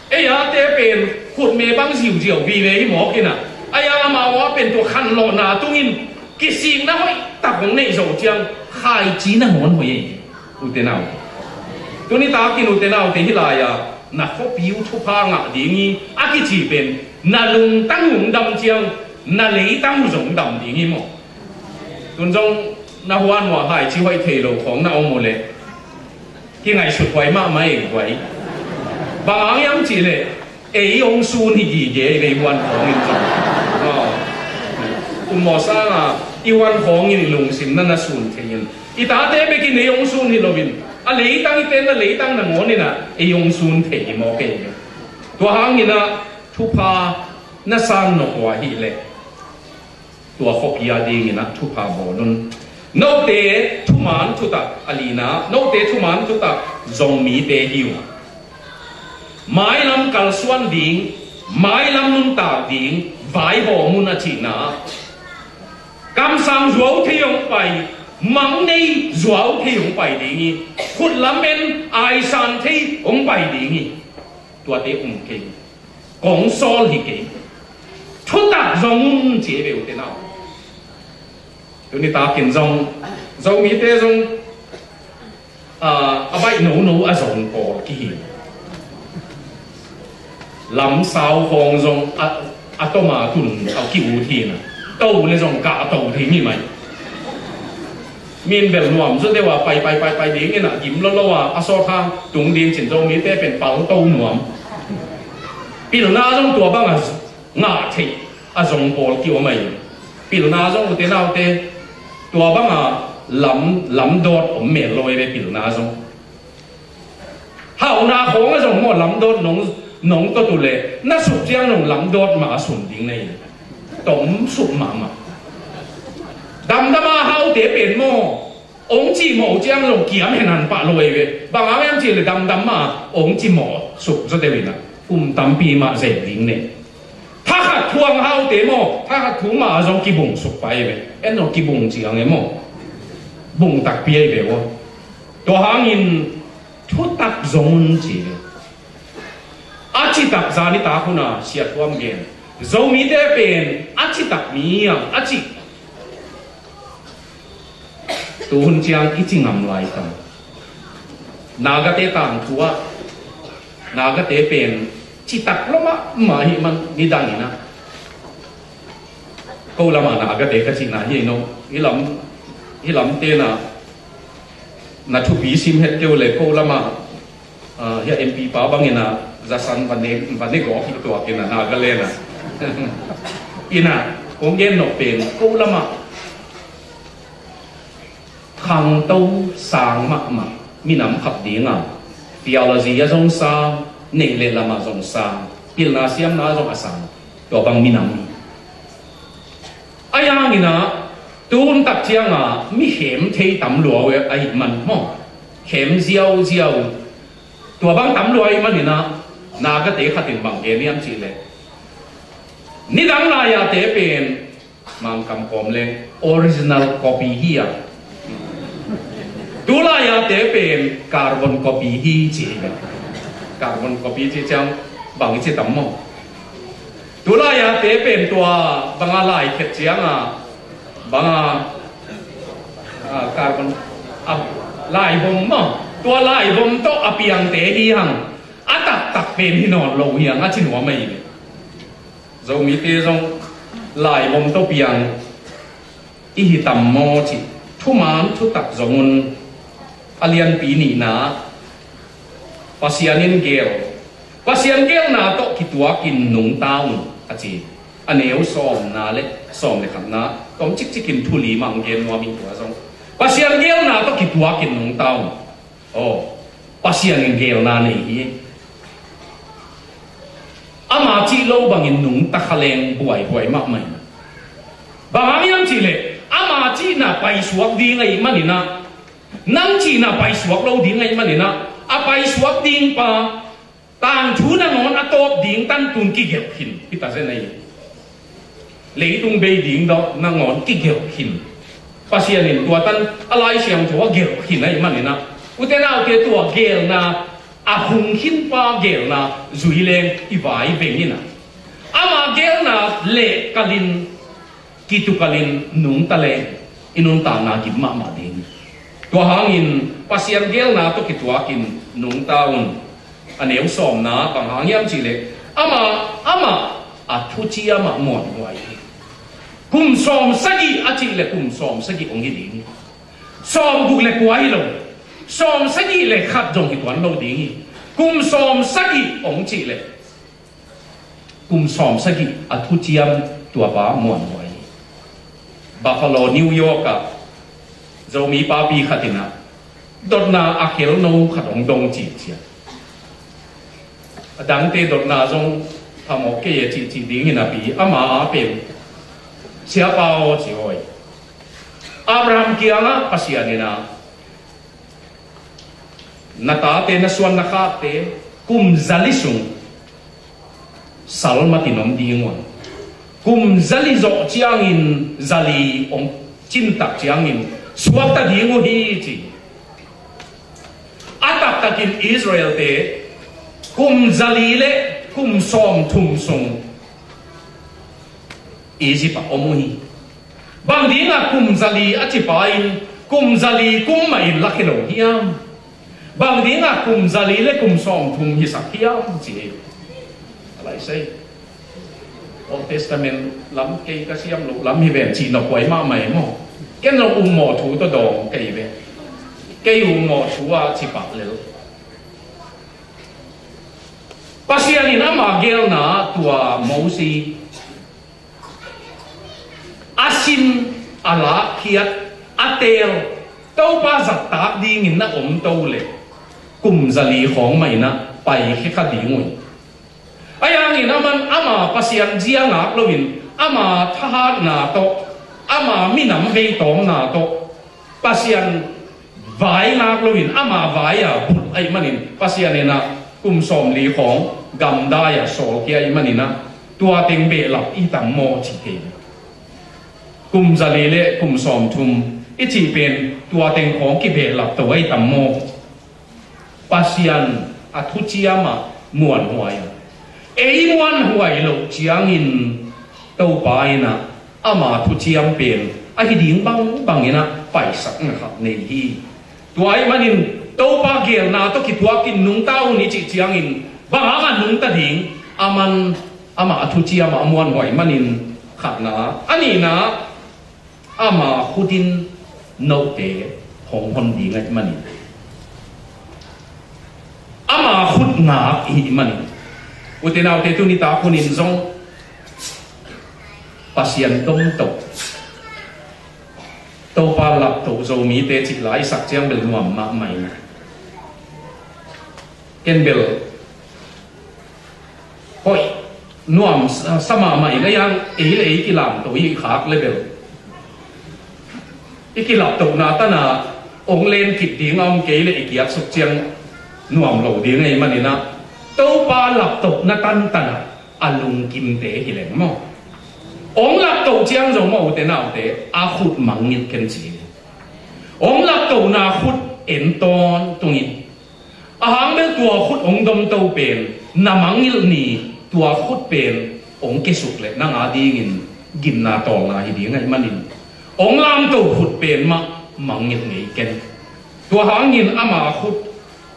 Ei a te pen khutme bang ziauziau vive hi mawk in a. Ei a amau a pen tua khanlawhna tungin kisikna hoih tak hong neih zawh ciang khaici nangawn hoih ahi. Ute naute. Tuni takin ute naute hih lai-a na khuapi uh thupha ngah ding hi a kici pen na lungtang uh dam ciang na leitang uh zong dam ding hi maw? Tun zong na huan uh ah khaici hoih thei lo khawng na om uh leh kingaihsut huai mahmah ei guai. Bang hang hiam cih leh ei hong sun hi gige ei ve i huan khawng in zong. Aw. Kum mawh sang a i huan khawng in i lungsim na na sun thei in. I tate bek in ei hong sun hi lo in. A leitang i tenna leitang nangawn in a ei hong sun thei hi mawk ei ve. Tua hangin a thupha na sang nawk uh ahih leh tua khuapi a dingin a thupha bawl un. Note thuman thutak a lina, note thuman thutak Zomite hi uh. Mailam kalsuan ding, mailam nuntak ding, vaihawm un a cihna. Kamsang zuau thei hong pai, mang nei zuau thei hong pai ding hi, khutlam en aisan thei hong pai ding hi. Tuate um kei. Kong sawl hi kei. Thutak zong un ci ei ve ute nau. Tuni takin zong, Zomite zong, ah, a baih nono a zong pawl kihi. Lamsau khawng zong a, a tom a tun a ki-ut hi na. To le zong kah to thei mi mai. Min bel nuam zaw deuh a pai, pai, pai, pai ding in a gim lolo a, a sawt hang tung ding cin Zomite pen pal to nuam. Pilna zong tua bang a ngah theih a zong pawl ki-om ahi. Pilna zong ute naute tua bang a lam, lamdawt om mel lo ei ve pilna zong. Hauhna khawng a zong maw lamdawt nong, nong tawt uh leh na suk ciang nong lamdawt mah a sun ding na hi. Tom suk mahmah. Damdam a haute pen maw ong cimawh uh ciang zong kiam hen han pah lo ei ve. Bang hang hiam cih leh damdam mah ong cimawh suk zaw deuh in a kum tampi mah zel ding ne. Thakhat thuang haute maw, thakhat thu mah a zong kibung suk pah ei ve. En zong kibung ciang e maw, bung takpi ei ve aw. Tua hangin thutak zong un ci ve. A citak zan i tak hun a siathuam gen, Zomite pen a citak mi hiam a ci. Tuhun ciang i ci ngam lai tang. Nagate tangthu ah Nagate pen citak lo mahmah ahih man nidang in a, ko lamah Nagate ka cihna hi no, hih lam, hih lam tena na thupi sim het keu le ko lamah, ah, hia M P pa bangin a zasan va ne, va ne gawk hi tuak in a Nagaland ah. In a kong gen nop pen ko lamah khangto sang mahmah minam khat ding a, theology a zong sang, neih le lam a zong sang, pilna siamna a zong a sang, tua bang minam hi. Ahi hangin a, tun tak ciang a mi khem thei tam lua uh ahih man maw, khem ziauziau. Tua bang tam lua ahih manin a, Nagate khat in bang gen hiam cih leh, nidang lai-a te pen Mangkam kawm leng original copy hi a, tu lai-a te pen carbon copy hi ci hi. Carbon copy ci ciang bang i ci tam maw? Tu lai-a te pen tua bang a lai khet ciang a, bang a, Carbon, a, laibom maw, tua laibom tawh a piangte hi hang, a taktak pen hi nawn lo hi hang a ci nuam ahi ve. Zomite zong laibom tawh piang i hi tam maw ci, thuman thutak zong un, a lianpi nihna, Pasian in gel, Pasian gelna tawh kituakin nungta un a ci. A neu sawmna le sawm le khatna, tom cikcikin thu li mah gen nuam ing tua zong. Pasian gelna tawh kituakin nungta un. Aw, Pasian in gelna nei hi. Ama cih lo bangin nungta kha leng buaihuai mahmah in. Bang hang hiam cihleh, ama cihna paisuak ding ahih maninah, nang cihna paisuak lo ding ahih maninah, a paisuak ding pa tangthu nangawn a tawp ding tan tun kigelh khin hi ta zen ahi. Leitung bei ding dawh nangawn kigelh khin. Pasian in tua tan a Lai Siangtho a gelh khin ahih maninah, ute naute, tua gelna, a hung khin pa gelna zui leng i vai beng inah, ama gelna leh kalin, kitukalin nungta leng i nuntakna gim mahmah ding. Tua hangin Pasian gelna tawh kituakin nungta un. A neu sawmna, bang hang hiam cihleh, ama, ama a thuciam ah muanhuai hi. Kum sawm sagih a cihleh kum sawm sagih hong hi ding hi. Sawm guk le kua hi lo, sawm sagih le khat zong hi tuan lo ding hi. Kum sawm sagih hong cihleh, kum sawm sagih a thuciam tua pa muanhuai hi. Buffalo, New York ah Zomi papi khat inah dotna a khelno khat hong dong cihciah, a dangte dotna zong phamawh kei a cihcih ding hi napi, ama a pen, "Siapa aw," ci hoi, "Abraham kiangah Pasian inah, na tate, na suan na khakte kum zali sung salmatin om ding uh a, kum zali zawh ciangin, zali hong cintak ciangin suakta ding uh hi," ci. A taktakin Israelte kum zali le kum sawmthum sung Egypt ah om uh hi. Bang dingah kum zali a cipa in kum zali kum mah in lakhia lo hiam? Bang dingah kum zali le kum sawmthum hisak hiam, ci hi. A lai sei. Old Testament lam kei ka siam loh lam hi ven, cih nop huai mahmah hi maw. Ken lo um mawh thu tawh dawng kei ve. Kei um mawh thu a cipah lel. Pasian in ama gelna tua Mosi a sin, a lakkhiat, a teel, Topa zattak dingin na om to leh kum zali khawng mah inah paikhia kha ding uh hi. Ahi hangin aman ama Pasian zia ngak loin, ama thahatna tawh, ama minam veitawmna tawh, Pasian vai ngak loin ama vai-a bulh ahih manin Pasian inah kum sawmli khawng gamdai-a sawlkhia ahih maninah, tua teng behlap i tam maw ci kei. Kum zali le kum sawmthum i cih pen tua teng khawng kibehlap to ahi tam maw? Pasian a thuciam ah muanhuai a, ei muanhuai loh ciangin Topa inah ama thuciam pen ahi ding bangbang inah paisakna khat nei hi. Tua ahih manin Topa gelna tawh kituakin nungta un i cih ciangin bang hangah nungta ding? Aman ama a thuciam ah a muanhuai manin, khatna. A nihna, ama khut in note hong hon ding ahih manin, ama khut ngak i hih manin. Ute naute, tuni tak hunin zong Pasian domto, Topa lapto Zomite cih la i sak ciang bel nuam mahmah ing. Ken bel hoih nuam sa, sa mahmah ing. Ahi hang ei le ei kilamto i khak le bel, i kilaptohna tan a hong len kik ding a om kei leh i kiatsuk ciang nuam lo ding ahih maninah, Topa laptohna tantan ah a lungkimte hi leng maw. Hong laptoh ciang zong maw, ute naute, a khut mangngilh ken ci hi. Hong laptohna khut en tawntung in, a hang bel tua khut hong domto pen na mangngilh ni, tua khut pen hong kiasuk leh nang a dingin ginna tawlna hi ding ahih manin, hong lamto khut pen mah mangngilh ngei ken. Tua hangin ama khut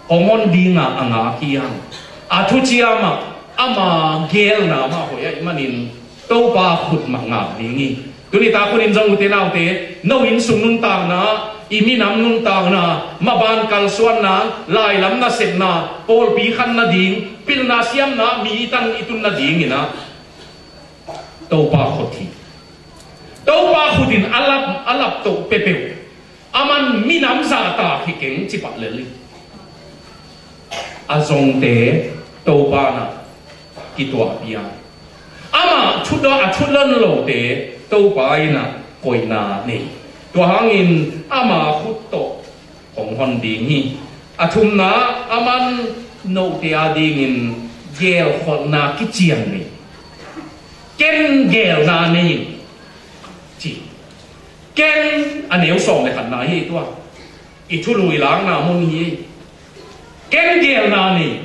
hong hon dinga a ngak hi hang. A thuciam ah ama geelna mah hoih ahih manin Topa khut mah ngak ding hi. Tuni tak hunin zong, ute naute, no inn sung nuntakna, i minam nuntakna, maban kalsuanna, lailam nasepna, pawlpi khan nading, pilna siamna, mi i tan i tun nadingin ah Topa khut hi. Topa khut in a lap, a lap toh peuhpeuh, aman minam zahtak hi keng, ci pah lel hi. A zongte Topa in ah kituahpih a, amah thu, a thu don lote Topa in ah koihna nei. Tua hangin ama khut tawh hong hon ding hi. A thumna, aman note adingin geelkholhna kician nei. Ken geelna nei in, ci. Ken, a neu sawm le khatna hi tua, i thulu i lakna mun hi. Ken geelna nei,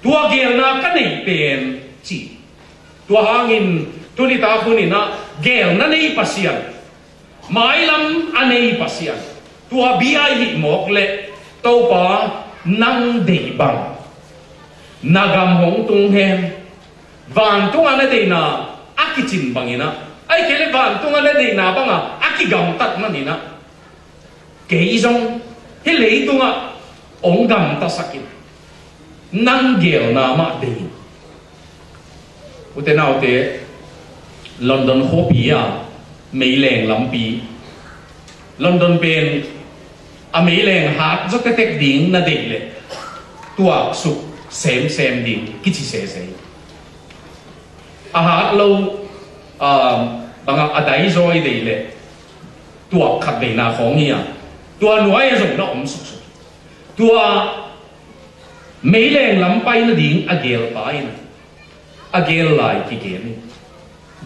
tua geelna ka neih pen, ci. Tua hangin tuni tak hunin ah geelna nei Pasian, mailam a nei Pasian, tua bia i hih mawk leh, Topa, nang deih bang, na gam hong tung hen. Vantungah na deihna a kicin bangin ah, ahih kei leh vantungah na deihna bangah a kigamtat manin ah, kei zong hih leitungah hong gamtasak in, nang geelna mah deih in. Ute naute, London khuapi ah meileng lampi, London pen a meileng hat zaw tektek ding na deih leh, tuaksuk semsem ding kici sese. A hat lo, um, bangah a dai zaw i deih leh, tuak khat veina khawng hi a, tua nuai-ah zong na om suksuk. Tua meileng lam pai nading a geelpa in a geel lai kigen hi.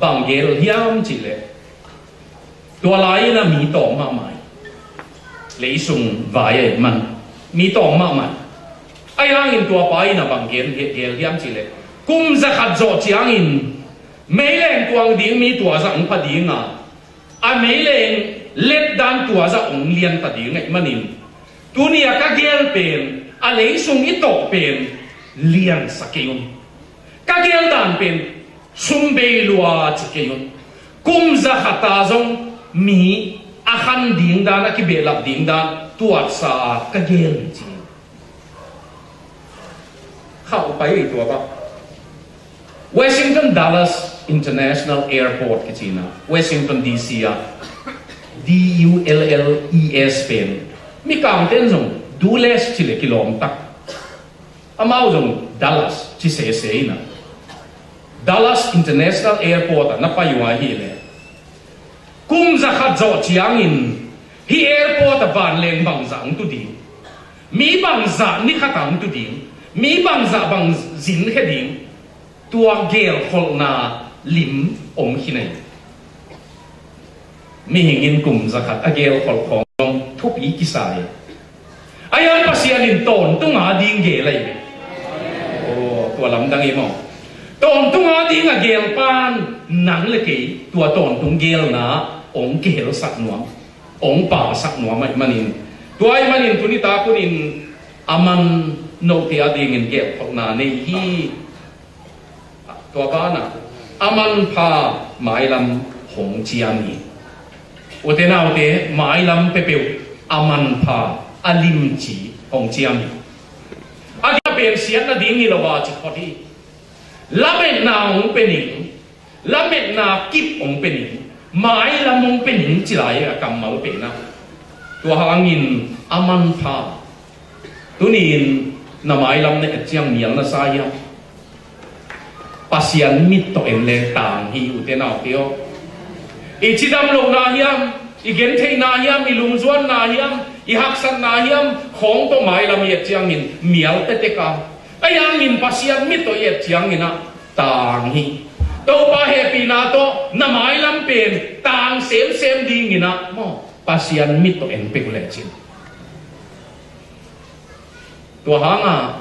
Bang geel hiam cih leh, tua lai-in a mi tawm mahmah hi. Leisung vai ahih man mi tawm mahmah hi. Ahi hangin tua pa in a bang geel, geel hiam cih leh, kum zakhat zawh ciangin meileng tuang ding mi tua zah hong pha ding a, a meileng letdan tua zah hong lian ta ding ahih manin, tuni a ka geel pen, a leisung i tawh pen liansa kei un. Ka geel dan pen sum bei lua ci kei un. Kum zakhat a zong mi a khan ding dan, a kibehlap ding dan tuatsa a ka geel hi ci. Khauh pai ei tua bang. Washington Dulles International Airport kici-in a, Washington D C a, D U L L E S pen, Mikangte'n zong Dulles ci leh kilawm tak. Amau zong Dallas ci sese in a, Dallas International Airport ah na pai uh ahih leh, kum zakhat zawh ciangin hih airport ah vanleng bangzah hong tu ding, mi bangzah ni khat ah hong tu ding, mi bangzah bang zin khia ding, tua geelkholhna lim om khin ei. Mihing in kum zakhat a geelkholh khawng thupi kisa hi. Ahi hang Pasian in tawntung ading geel ahi ve. Aw, tua lamdang hi maw. Tawntung ading a geelpa'n nang le kei tua tawntung geelna hong kihelsak nuam, hong pasak nuam ahih manin, tua ahih manin tuni tak hunin aman note adingin geelkholhna nei hi. Tua banah a manpha mailam hong ciam hi. Ute naute, mailam peuhpeuh a manpha, a limci hong ciam hi. A ding pen siatna ding hi lo a ci phot hi. Lametna hong pe ning, lametna kip hong pe ning, mailam hong pe ning ci lai a kammal pen ah. Tua hangin a manpha. Tuni-in na mailam na et ciang mial na sa hiam? Pasian mit tawh en leng tang hi, ute naute aw. I cidam lohna hiam, i gentheihna hiam, i lungzuanna hiam, i haksatna hiam, khawng tawh mailam i et ciangin mial tektek a. Ahi hangin Pasian mit tawh i et ciangin ah tang hi. Topa hehpihna tawh na mailam pen tang semsem dingin ah maw, Pasian mit tawh en peuh lecin. Tua hangah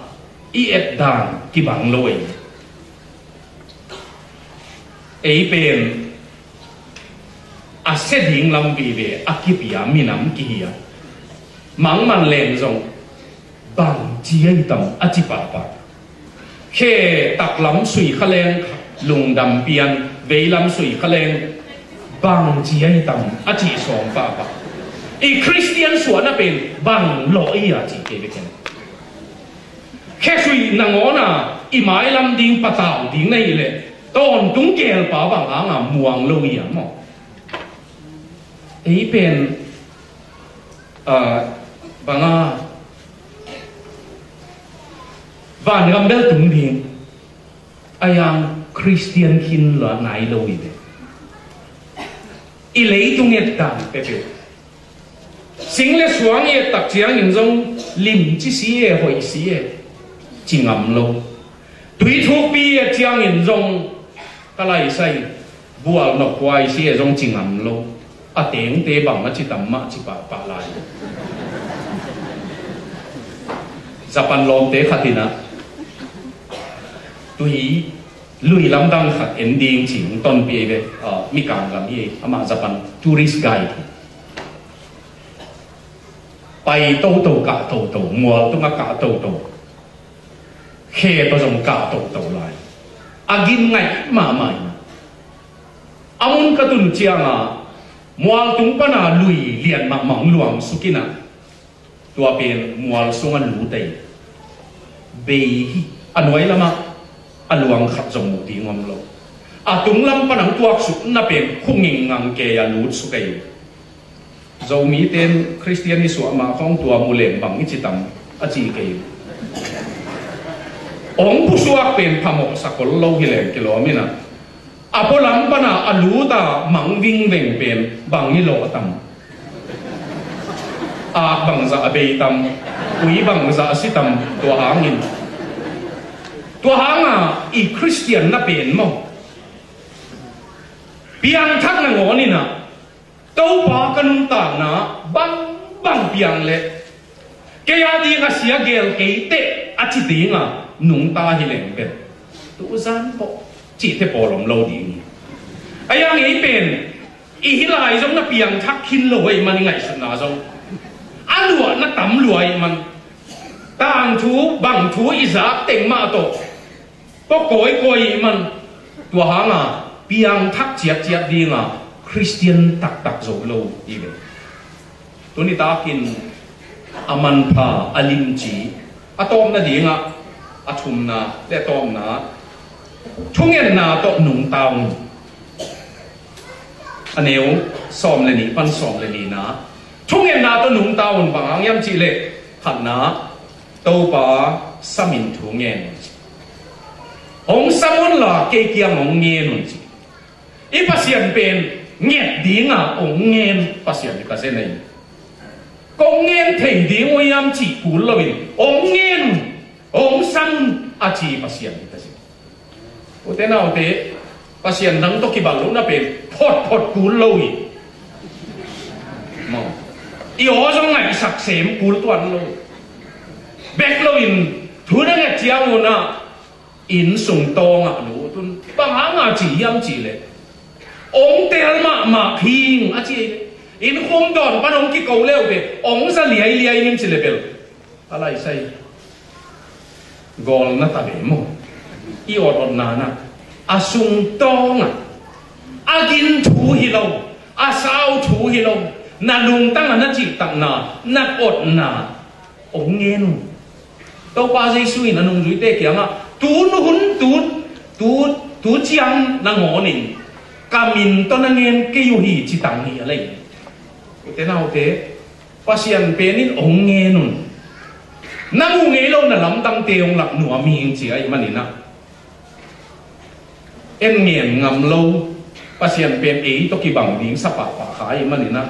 i et dan kibang lo ei. Ei pen A sia ding lam vive a kipia minam kihi a, mangman leng zong bangci ahi tam a ci pahpah. Khe taklam sui kha leng, lungdam pian, veilam sui kha leng, bangci ahi tam a ci sawm pahpah. I Khristian suahna pen bang lawh i a ci kei bek hi. Khe sui nangawn a i mailam ding patau ding na hih leh tawntung kelpa bang hanga muang lo hi a maw? Ei pen, ah, banga vangam bel tung ding a, yang Khristian khin lo nai lo hi ve. I leitung et dan peuhpeuh, sing le suang i et tak ciangin zong limci si e, hoih si e, ci ngam lo. Tui thukpi i et ciangin zong ka laisai bual nop kuai si e zong ci ngam lo. A tengte bang a ci tam mah ci pahpah lai. Japan lawmte khat in a, tui lui lamdang khat en ding ci hong tonpih ei ve. Ah, mikang lam hi ei, amah Japan tourist guide hi. Pai toto, kah toto, mual tungah kah toto, khe tawh zong kah toto lai. A gin ngaih mahmah in a, a mun ka tun cianga mual tung pana lui lian mahmah hong luang suk in a, tua pen mual sungah lut ei. Bei hi. A nuai lamah a luang khat zong muh ding om lo. A tunglam pan hong tuaksuk na pen khu ngingngang kei a lut suk ei. Zomite in Khristian i suah mah khawng tua mu leng bang i ci tam a ci kei. Hong pusuak pen phamawh sakol lo hi leng kilawm in a, a pualam pana a luta mang vingveng pen bang i lawh tam? Ak bangzah a bei tam, ui bangzah a si tam, tua hangin. Tua hanga i Khristian na pen maw, piangthak nangawn in a, Topa ka nuntakna bangbang piang leh kei a ding a sia gel kei teh a ci dinga nungta hi leng pen, tu zan pawh cihte pawl om lo ding hi. A yang ei pen i hi lai zong na piangthak khin lo ahih man i ngaihsutna zong a luah na tam lua ahih man, tangthu bangthu i zak teng mah tawh pawh kawikawi ahih man, tua hanga piangthak ciatciat dinga Khristian taktak zo lo hi ve. Tuni takin a manpha, a limci, a tawpna dingah a thumna le a tawpna, thungetna tawh nungta un. A neu sawm le nih pan sawm le nihna, thungetna tawh nungta un. Bang hang hiam cihleh, khatna, Topa samin thu ngen un ci. Hong sam unla kei kiang hong ngen un ci. I Pasian pen nget dinga hong ngen Pasian hi ta zen ei. Kong ngen thei ding uh hiam cih kul loin hong ngen un, hong sam un a ci Pasian hi ta zen. Ute naute, Pasian dang tawh kibat lohna pen photphot kul lo hi. Maw? I aw zong ngaihsak sem kul tuan lo. Bek loin thu na nget ciang unah inn sung tawngah lut un. Bang hanga ci hiam cihleh, hong tel mahmah hing a ci ei. Inn khum dawn pan hong kiko le uh teh hong za liailiai ning ci le bel a laisai. Gawlna ta ve maw? I awtawtna na, a sung tawngah, a gin thu hi lo, a sau thu hi lo, na lungtangah na cihtakna, na awtna hong ngen un. Topa Jesu in a nungzuite kiangah, tu hun, tu, tu, tu ciang nangawnin ka min tawh na ngen kei uh hi ci tang hi a lei. Ute naute, Pasian pen in hong ngen un. Na muh ngei lo na lamdangte hong lak nuam hing ci ahih maninah, en ngen ngam lo Pasian pen ei tawh kibang ding sa pahpah kha ahih maninah,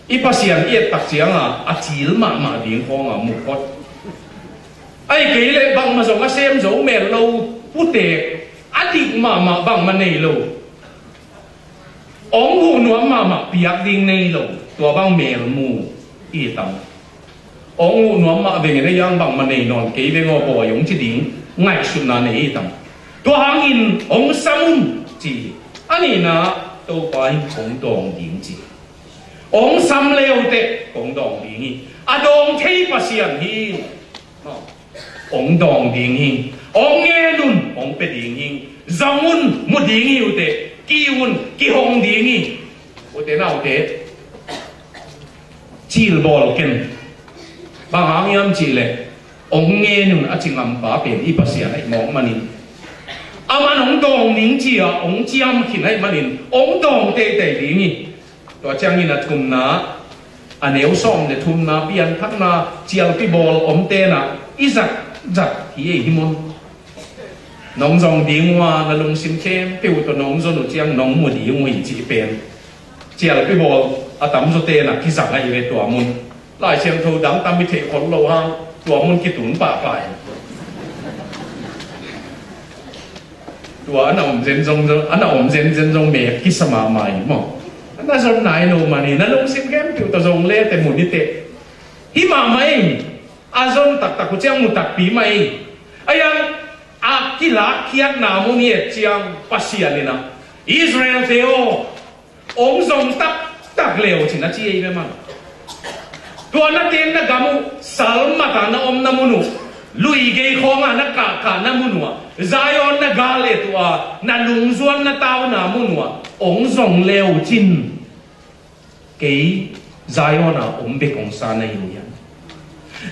i Pasian i ettak cianga a cil mahmah ding khawnga muh phot. Ahih kei leh bangmah zong a sem zo mel lo putek, a dik mahmah bangmah nei lo, hong huh nuam mahmah piak ding nei lo, tua bang melmu i tam. Hong huh nuam mah vengin a yang bangmah nei nawn kei veng aw bawi hong ci ding ngaihsutna nei i tam. Tua hangin hong sam un ci hi. A nihna, Topa in kong dawng ding ci. Ong sam leuteh kong dawng ding hi. A dawng thei Pasian hi. Ong dawng ding hi. Ong ngen un, ong pia ding hi. Zong un, mu ding hi uh teh. Ki un, kihong ding hi. Ute naute, cilbawl ken. Bang hang hiam cihleh, ong ngen un a ci ngampa pen i Pasian ahih mawk manin, aman ong dawng ning ci-a ong ciam khin ahih manin ong dawng teitei ding hi. Tua ciangin a thumna, a neu sawm le thumna, pianthakna cialpi bawl omte na i zat zat hi ei hi mun. Nong zong ding uh a, na lungsim khempeuh tawh nong zon uh ciang nong mu ding uh hi cih pen cialpi bawl a tamzawte na kizang ahi ve tua mun. Lai Siangtho dang tam i theih khol lo hang tua mun kitun pahpah hi. Tua a na om zenzen zong, a na om zenzen zong mek kisa mahmah hi maw. A na zon nai lo mani, na lungsim khempeuh tawh zong le te mu ni teh. Hi mahmah hi. A zon taktak uh ciang mu takpi mah hi. A yang a kilakkhiatna mun hi et ciang Pasian in a, Israel-te aw, ong zong taktak leu cin a ci ei ve man. Tua na tenna gam uh, salmat a na omna mun uh, lui gei khawng a na kahkahna mun uh ah, Zion na gal et uh a, na lungzuan na tauna mun uh ah, ong zong leu cin. Kei Zion a om bek ong sa na hi uh hiam?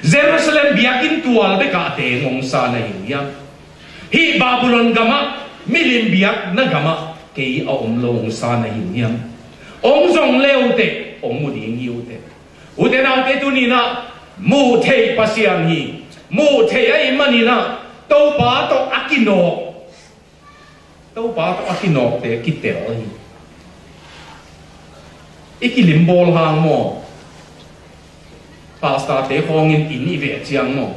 Jerusalem biakinn tual bek ah teng ong sa na hi uh hiam? Hih Babylon gamah, milim biakna gamah kei a om lo ong sa na hi uh hiam? Ong zong le uh teh, ong mu ding hi uh teh. Ute naute, tuni-in ah muh theih Pasian hi. Muh theih ahih manin ah Topa tawh a kinawk, Topa tawh a kinawkte kitel hi. I kilim bawl hang maw? Pastor-te khawngin inn i veh ciang maw,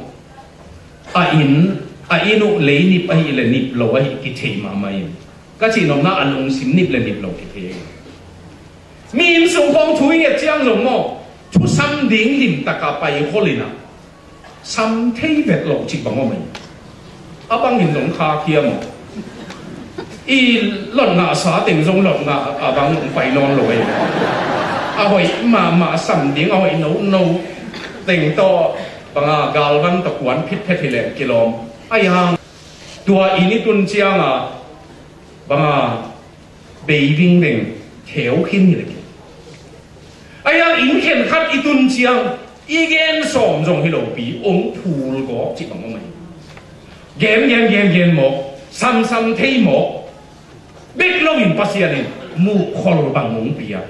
a inn, a inn uh lei nip ahih le nip lo ahih kithei mahmah in, ka cih nopna a lungsim nip le nip lo kithei hi. Mi inn sung khawng thu i nget ciang zong maw, thusam ding limtak a pai khol in ah, sam thei vet lo cih bang om hi. A bangin zong kha khia maw? I lot ngah sa teng zong lot ngah a bang zong pai nawn lo hi. A hoih mahmah sam ding, a hoih nono teng tawh bang a galvan tawh kuan phitphet hi leh kilawm. Ahi hang tua inn i tun ciang a bang a bei vingveng kheu khin hi leh khin. Ahi hang inn khen khat i tun ciang i gen sawm zong hi lopi ong phul gawp cih bang om ahi. Gen gen gen gen mawk, samsam thei mawk bek loin Pasian in muh khol bang ong pia.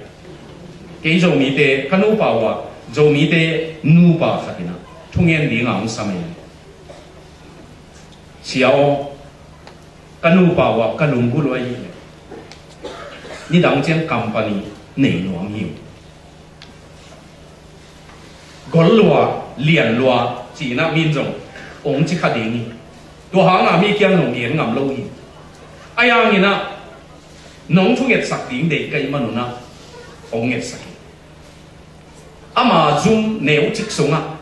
Kei Zomite, ka nupa uh ah, Zomite nupa khat in ah thungen ding a ong sam ahi. Sia aw, ka nupa uh ah ka lunggulh uh ahih leh nidang ciang company nei nuam hi uh. Gol lua, lian lua, ci-in ah min zong ong ci kha ding hi. Tua hang a mi kiang nong en ngam lo hi. Ahi hangin ah nong thungetsak ding deih ka hih manun ah ong ngetsak hi. Ama zum neucik sungah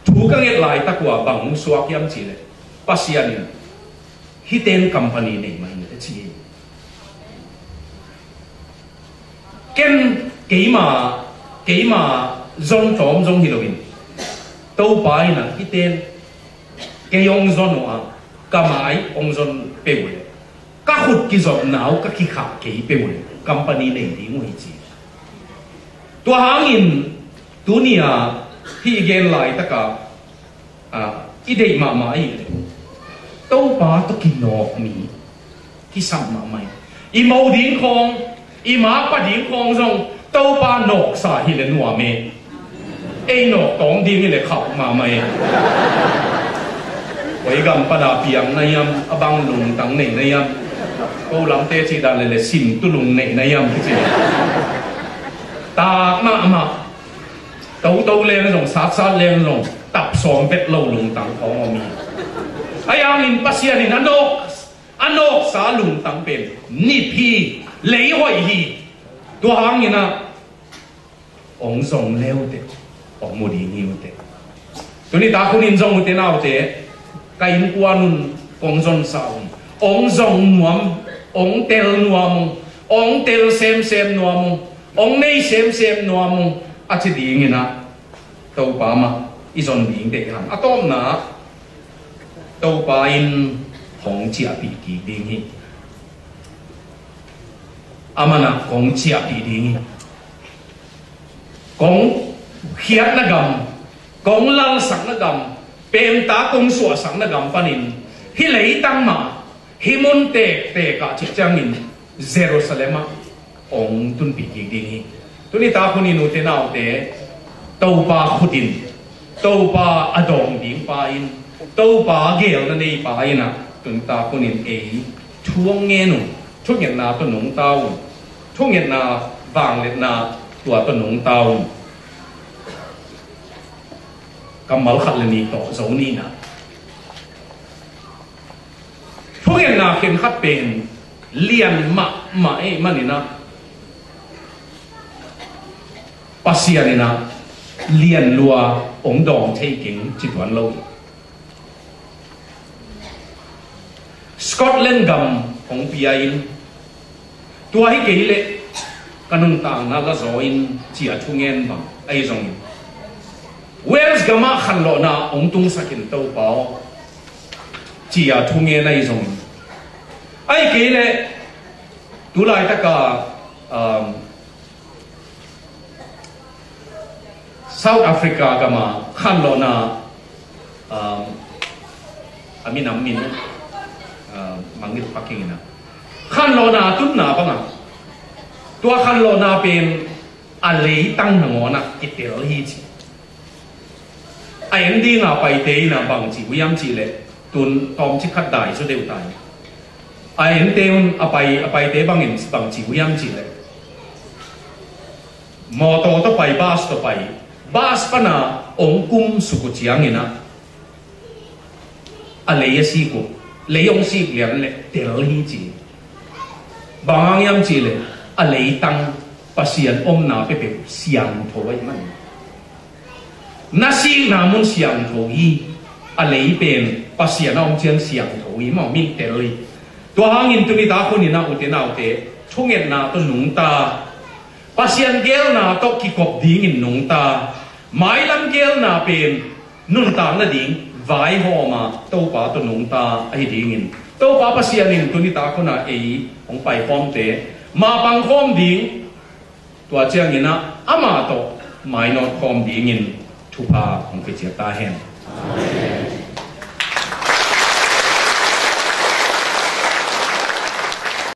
thu ka nget laitak uh ah bang hong suak hiam cih leh, Pasian in hihte in company nei mah in a ci hi. Ken keima, keima zon tawm zong hi loin, Topa in ah hihte in kei hong zon uh a, ka mai hong zon peuh uh leh, ka khut kizopna uh ka kikhah kei peuh uh leh company nei ding uh hi ci. Tua hangin tuni-a hih i gen laitak a, a, i deih mahmah ahih leh Topa tawh kinawk mi kisam mahmah hi. I mo ding khawng, i makpa ding khawng zong Topa nawksa hi leh nuam e. Ei nawk tawng ding hi leh khauh mahmah e. Koi gam pan a piang na hiam, a bang lungtang nei na hiam? Ko lamte cih dan leh leh sim tu lung nei na hiam kici. Tak mahmah. Toto leng zong, satsat leng zong, tap sawm vet lo lungtang khawng om hi. Ahi hangin Pasian in a nawk, a nawksa lungtang pen nip hi, lei hoih hi. Tua hangin ah ong zong le uh teh, ong mu ding hi uh teh. Tuni tak hun in zong ute naute, ka innkuan un kong zonsa uh hi. Ong zong nuam, ong tel nuam, Ong tel semsem nuam ung, ong nei semsem nuam ung, a ci dingin ah Topa mah i zon ding deih hang. A tawpna, Topa in hong ciahpih kik ding hi. Aman ah kong ciahpih ding hi. Kong khiatna gam, kong lalsakna gam, pemta kong suahsakna gam panin hih leitang mah, hih mun tektek ah cih ciangin Jerusalem ah ong tunpih kik ding hi. Tuni tak hunin ute naute, Topa khut in, Topa a dawng ding pa in, Topa geelna nei pa in ah tuni tak hunin ei thu hong ngen un. Thungetna tawh nungta un. Thungetna, vangliatna, tua tawh nungta un. Kammal khat le nih tawh zo ni in ah, thungetna khenkhat pen lian mahmah ahih manin ah, Pasian in ah lian lua hong dawng thei keng ci tuan lo. Scotland gam hong pia in, tua hi kei leh ka nuntakna la zaw in ci a thungen bang ahi zongin, Wales gam ah khanlawhna hong tungsak in Topa aw, ci a thungen ahi zongin, ahi kei leh tu laitak a, um, South Africa gam ah khanlawhna, um, a minam min, um, mangngilh pak ing in ah, khanlawhna a tunna bang ah, tua khanlawhna pen a leitang nangawn ah kitel hi ci. A en ding a paite in ah bang ci uh hiam cih leh, tun tawmcik khat dai zaw deuh ta hi. A ente un a pai, a paite bangin bang ci uh hiam cih leh, mawtaw tawh pai, bus tawh pai, bus pan a hong kum suk uh ciangin ah, a lei a sik uh, lei hong sik lian leh tel hi ci. Bang hang hiam cih leh, a leitang, Pasian omna peuhpeuh siangtho ahih manin, na sikna mun siangtho hi. A lei pen Pasian a om ciang siangtho hi, amau min tel hi. Tua hangin tuni tak hunin ah ute naute, thungetna tawh nungta, Pasian geelna tawh kikop dingin nungta, mailam geelna pen nuntak nading vaihawm a Topa tawh nungta ahi dingin, Topa Pasian in tuni tak hun a ei hong paikhawmte mapang khawm ding, tua ciangin ah amah tawh mainawt khawm dingin thupha hong pia ciat ta hen.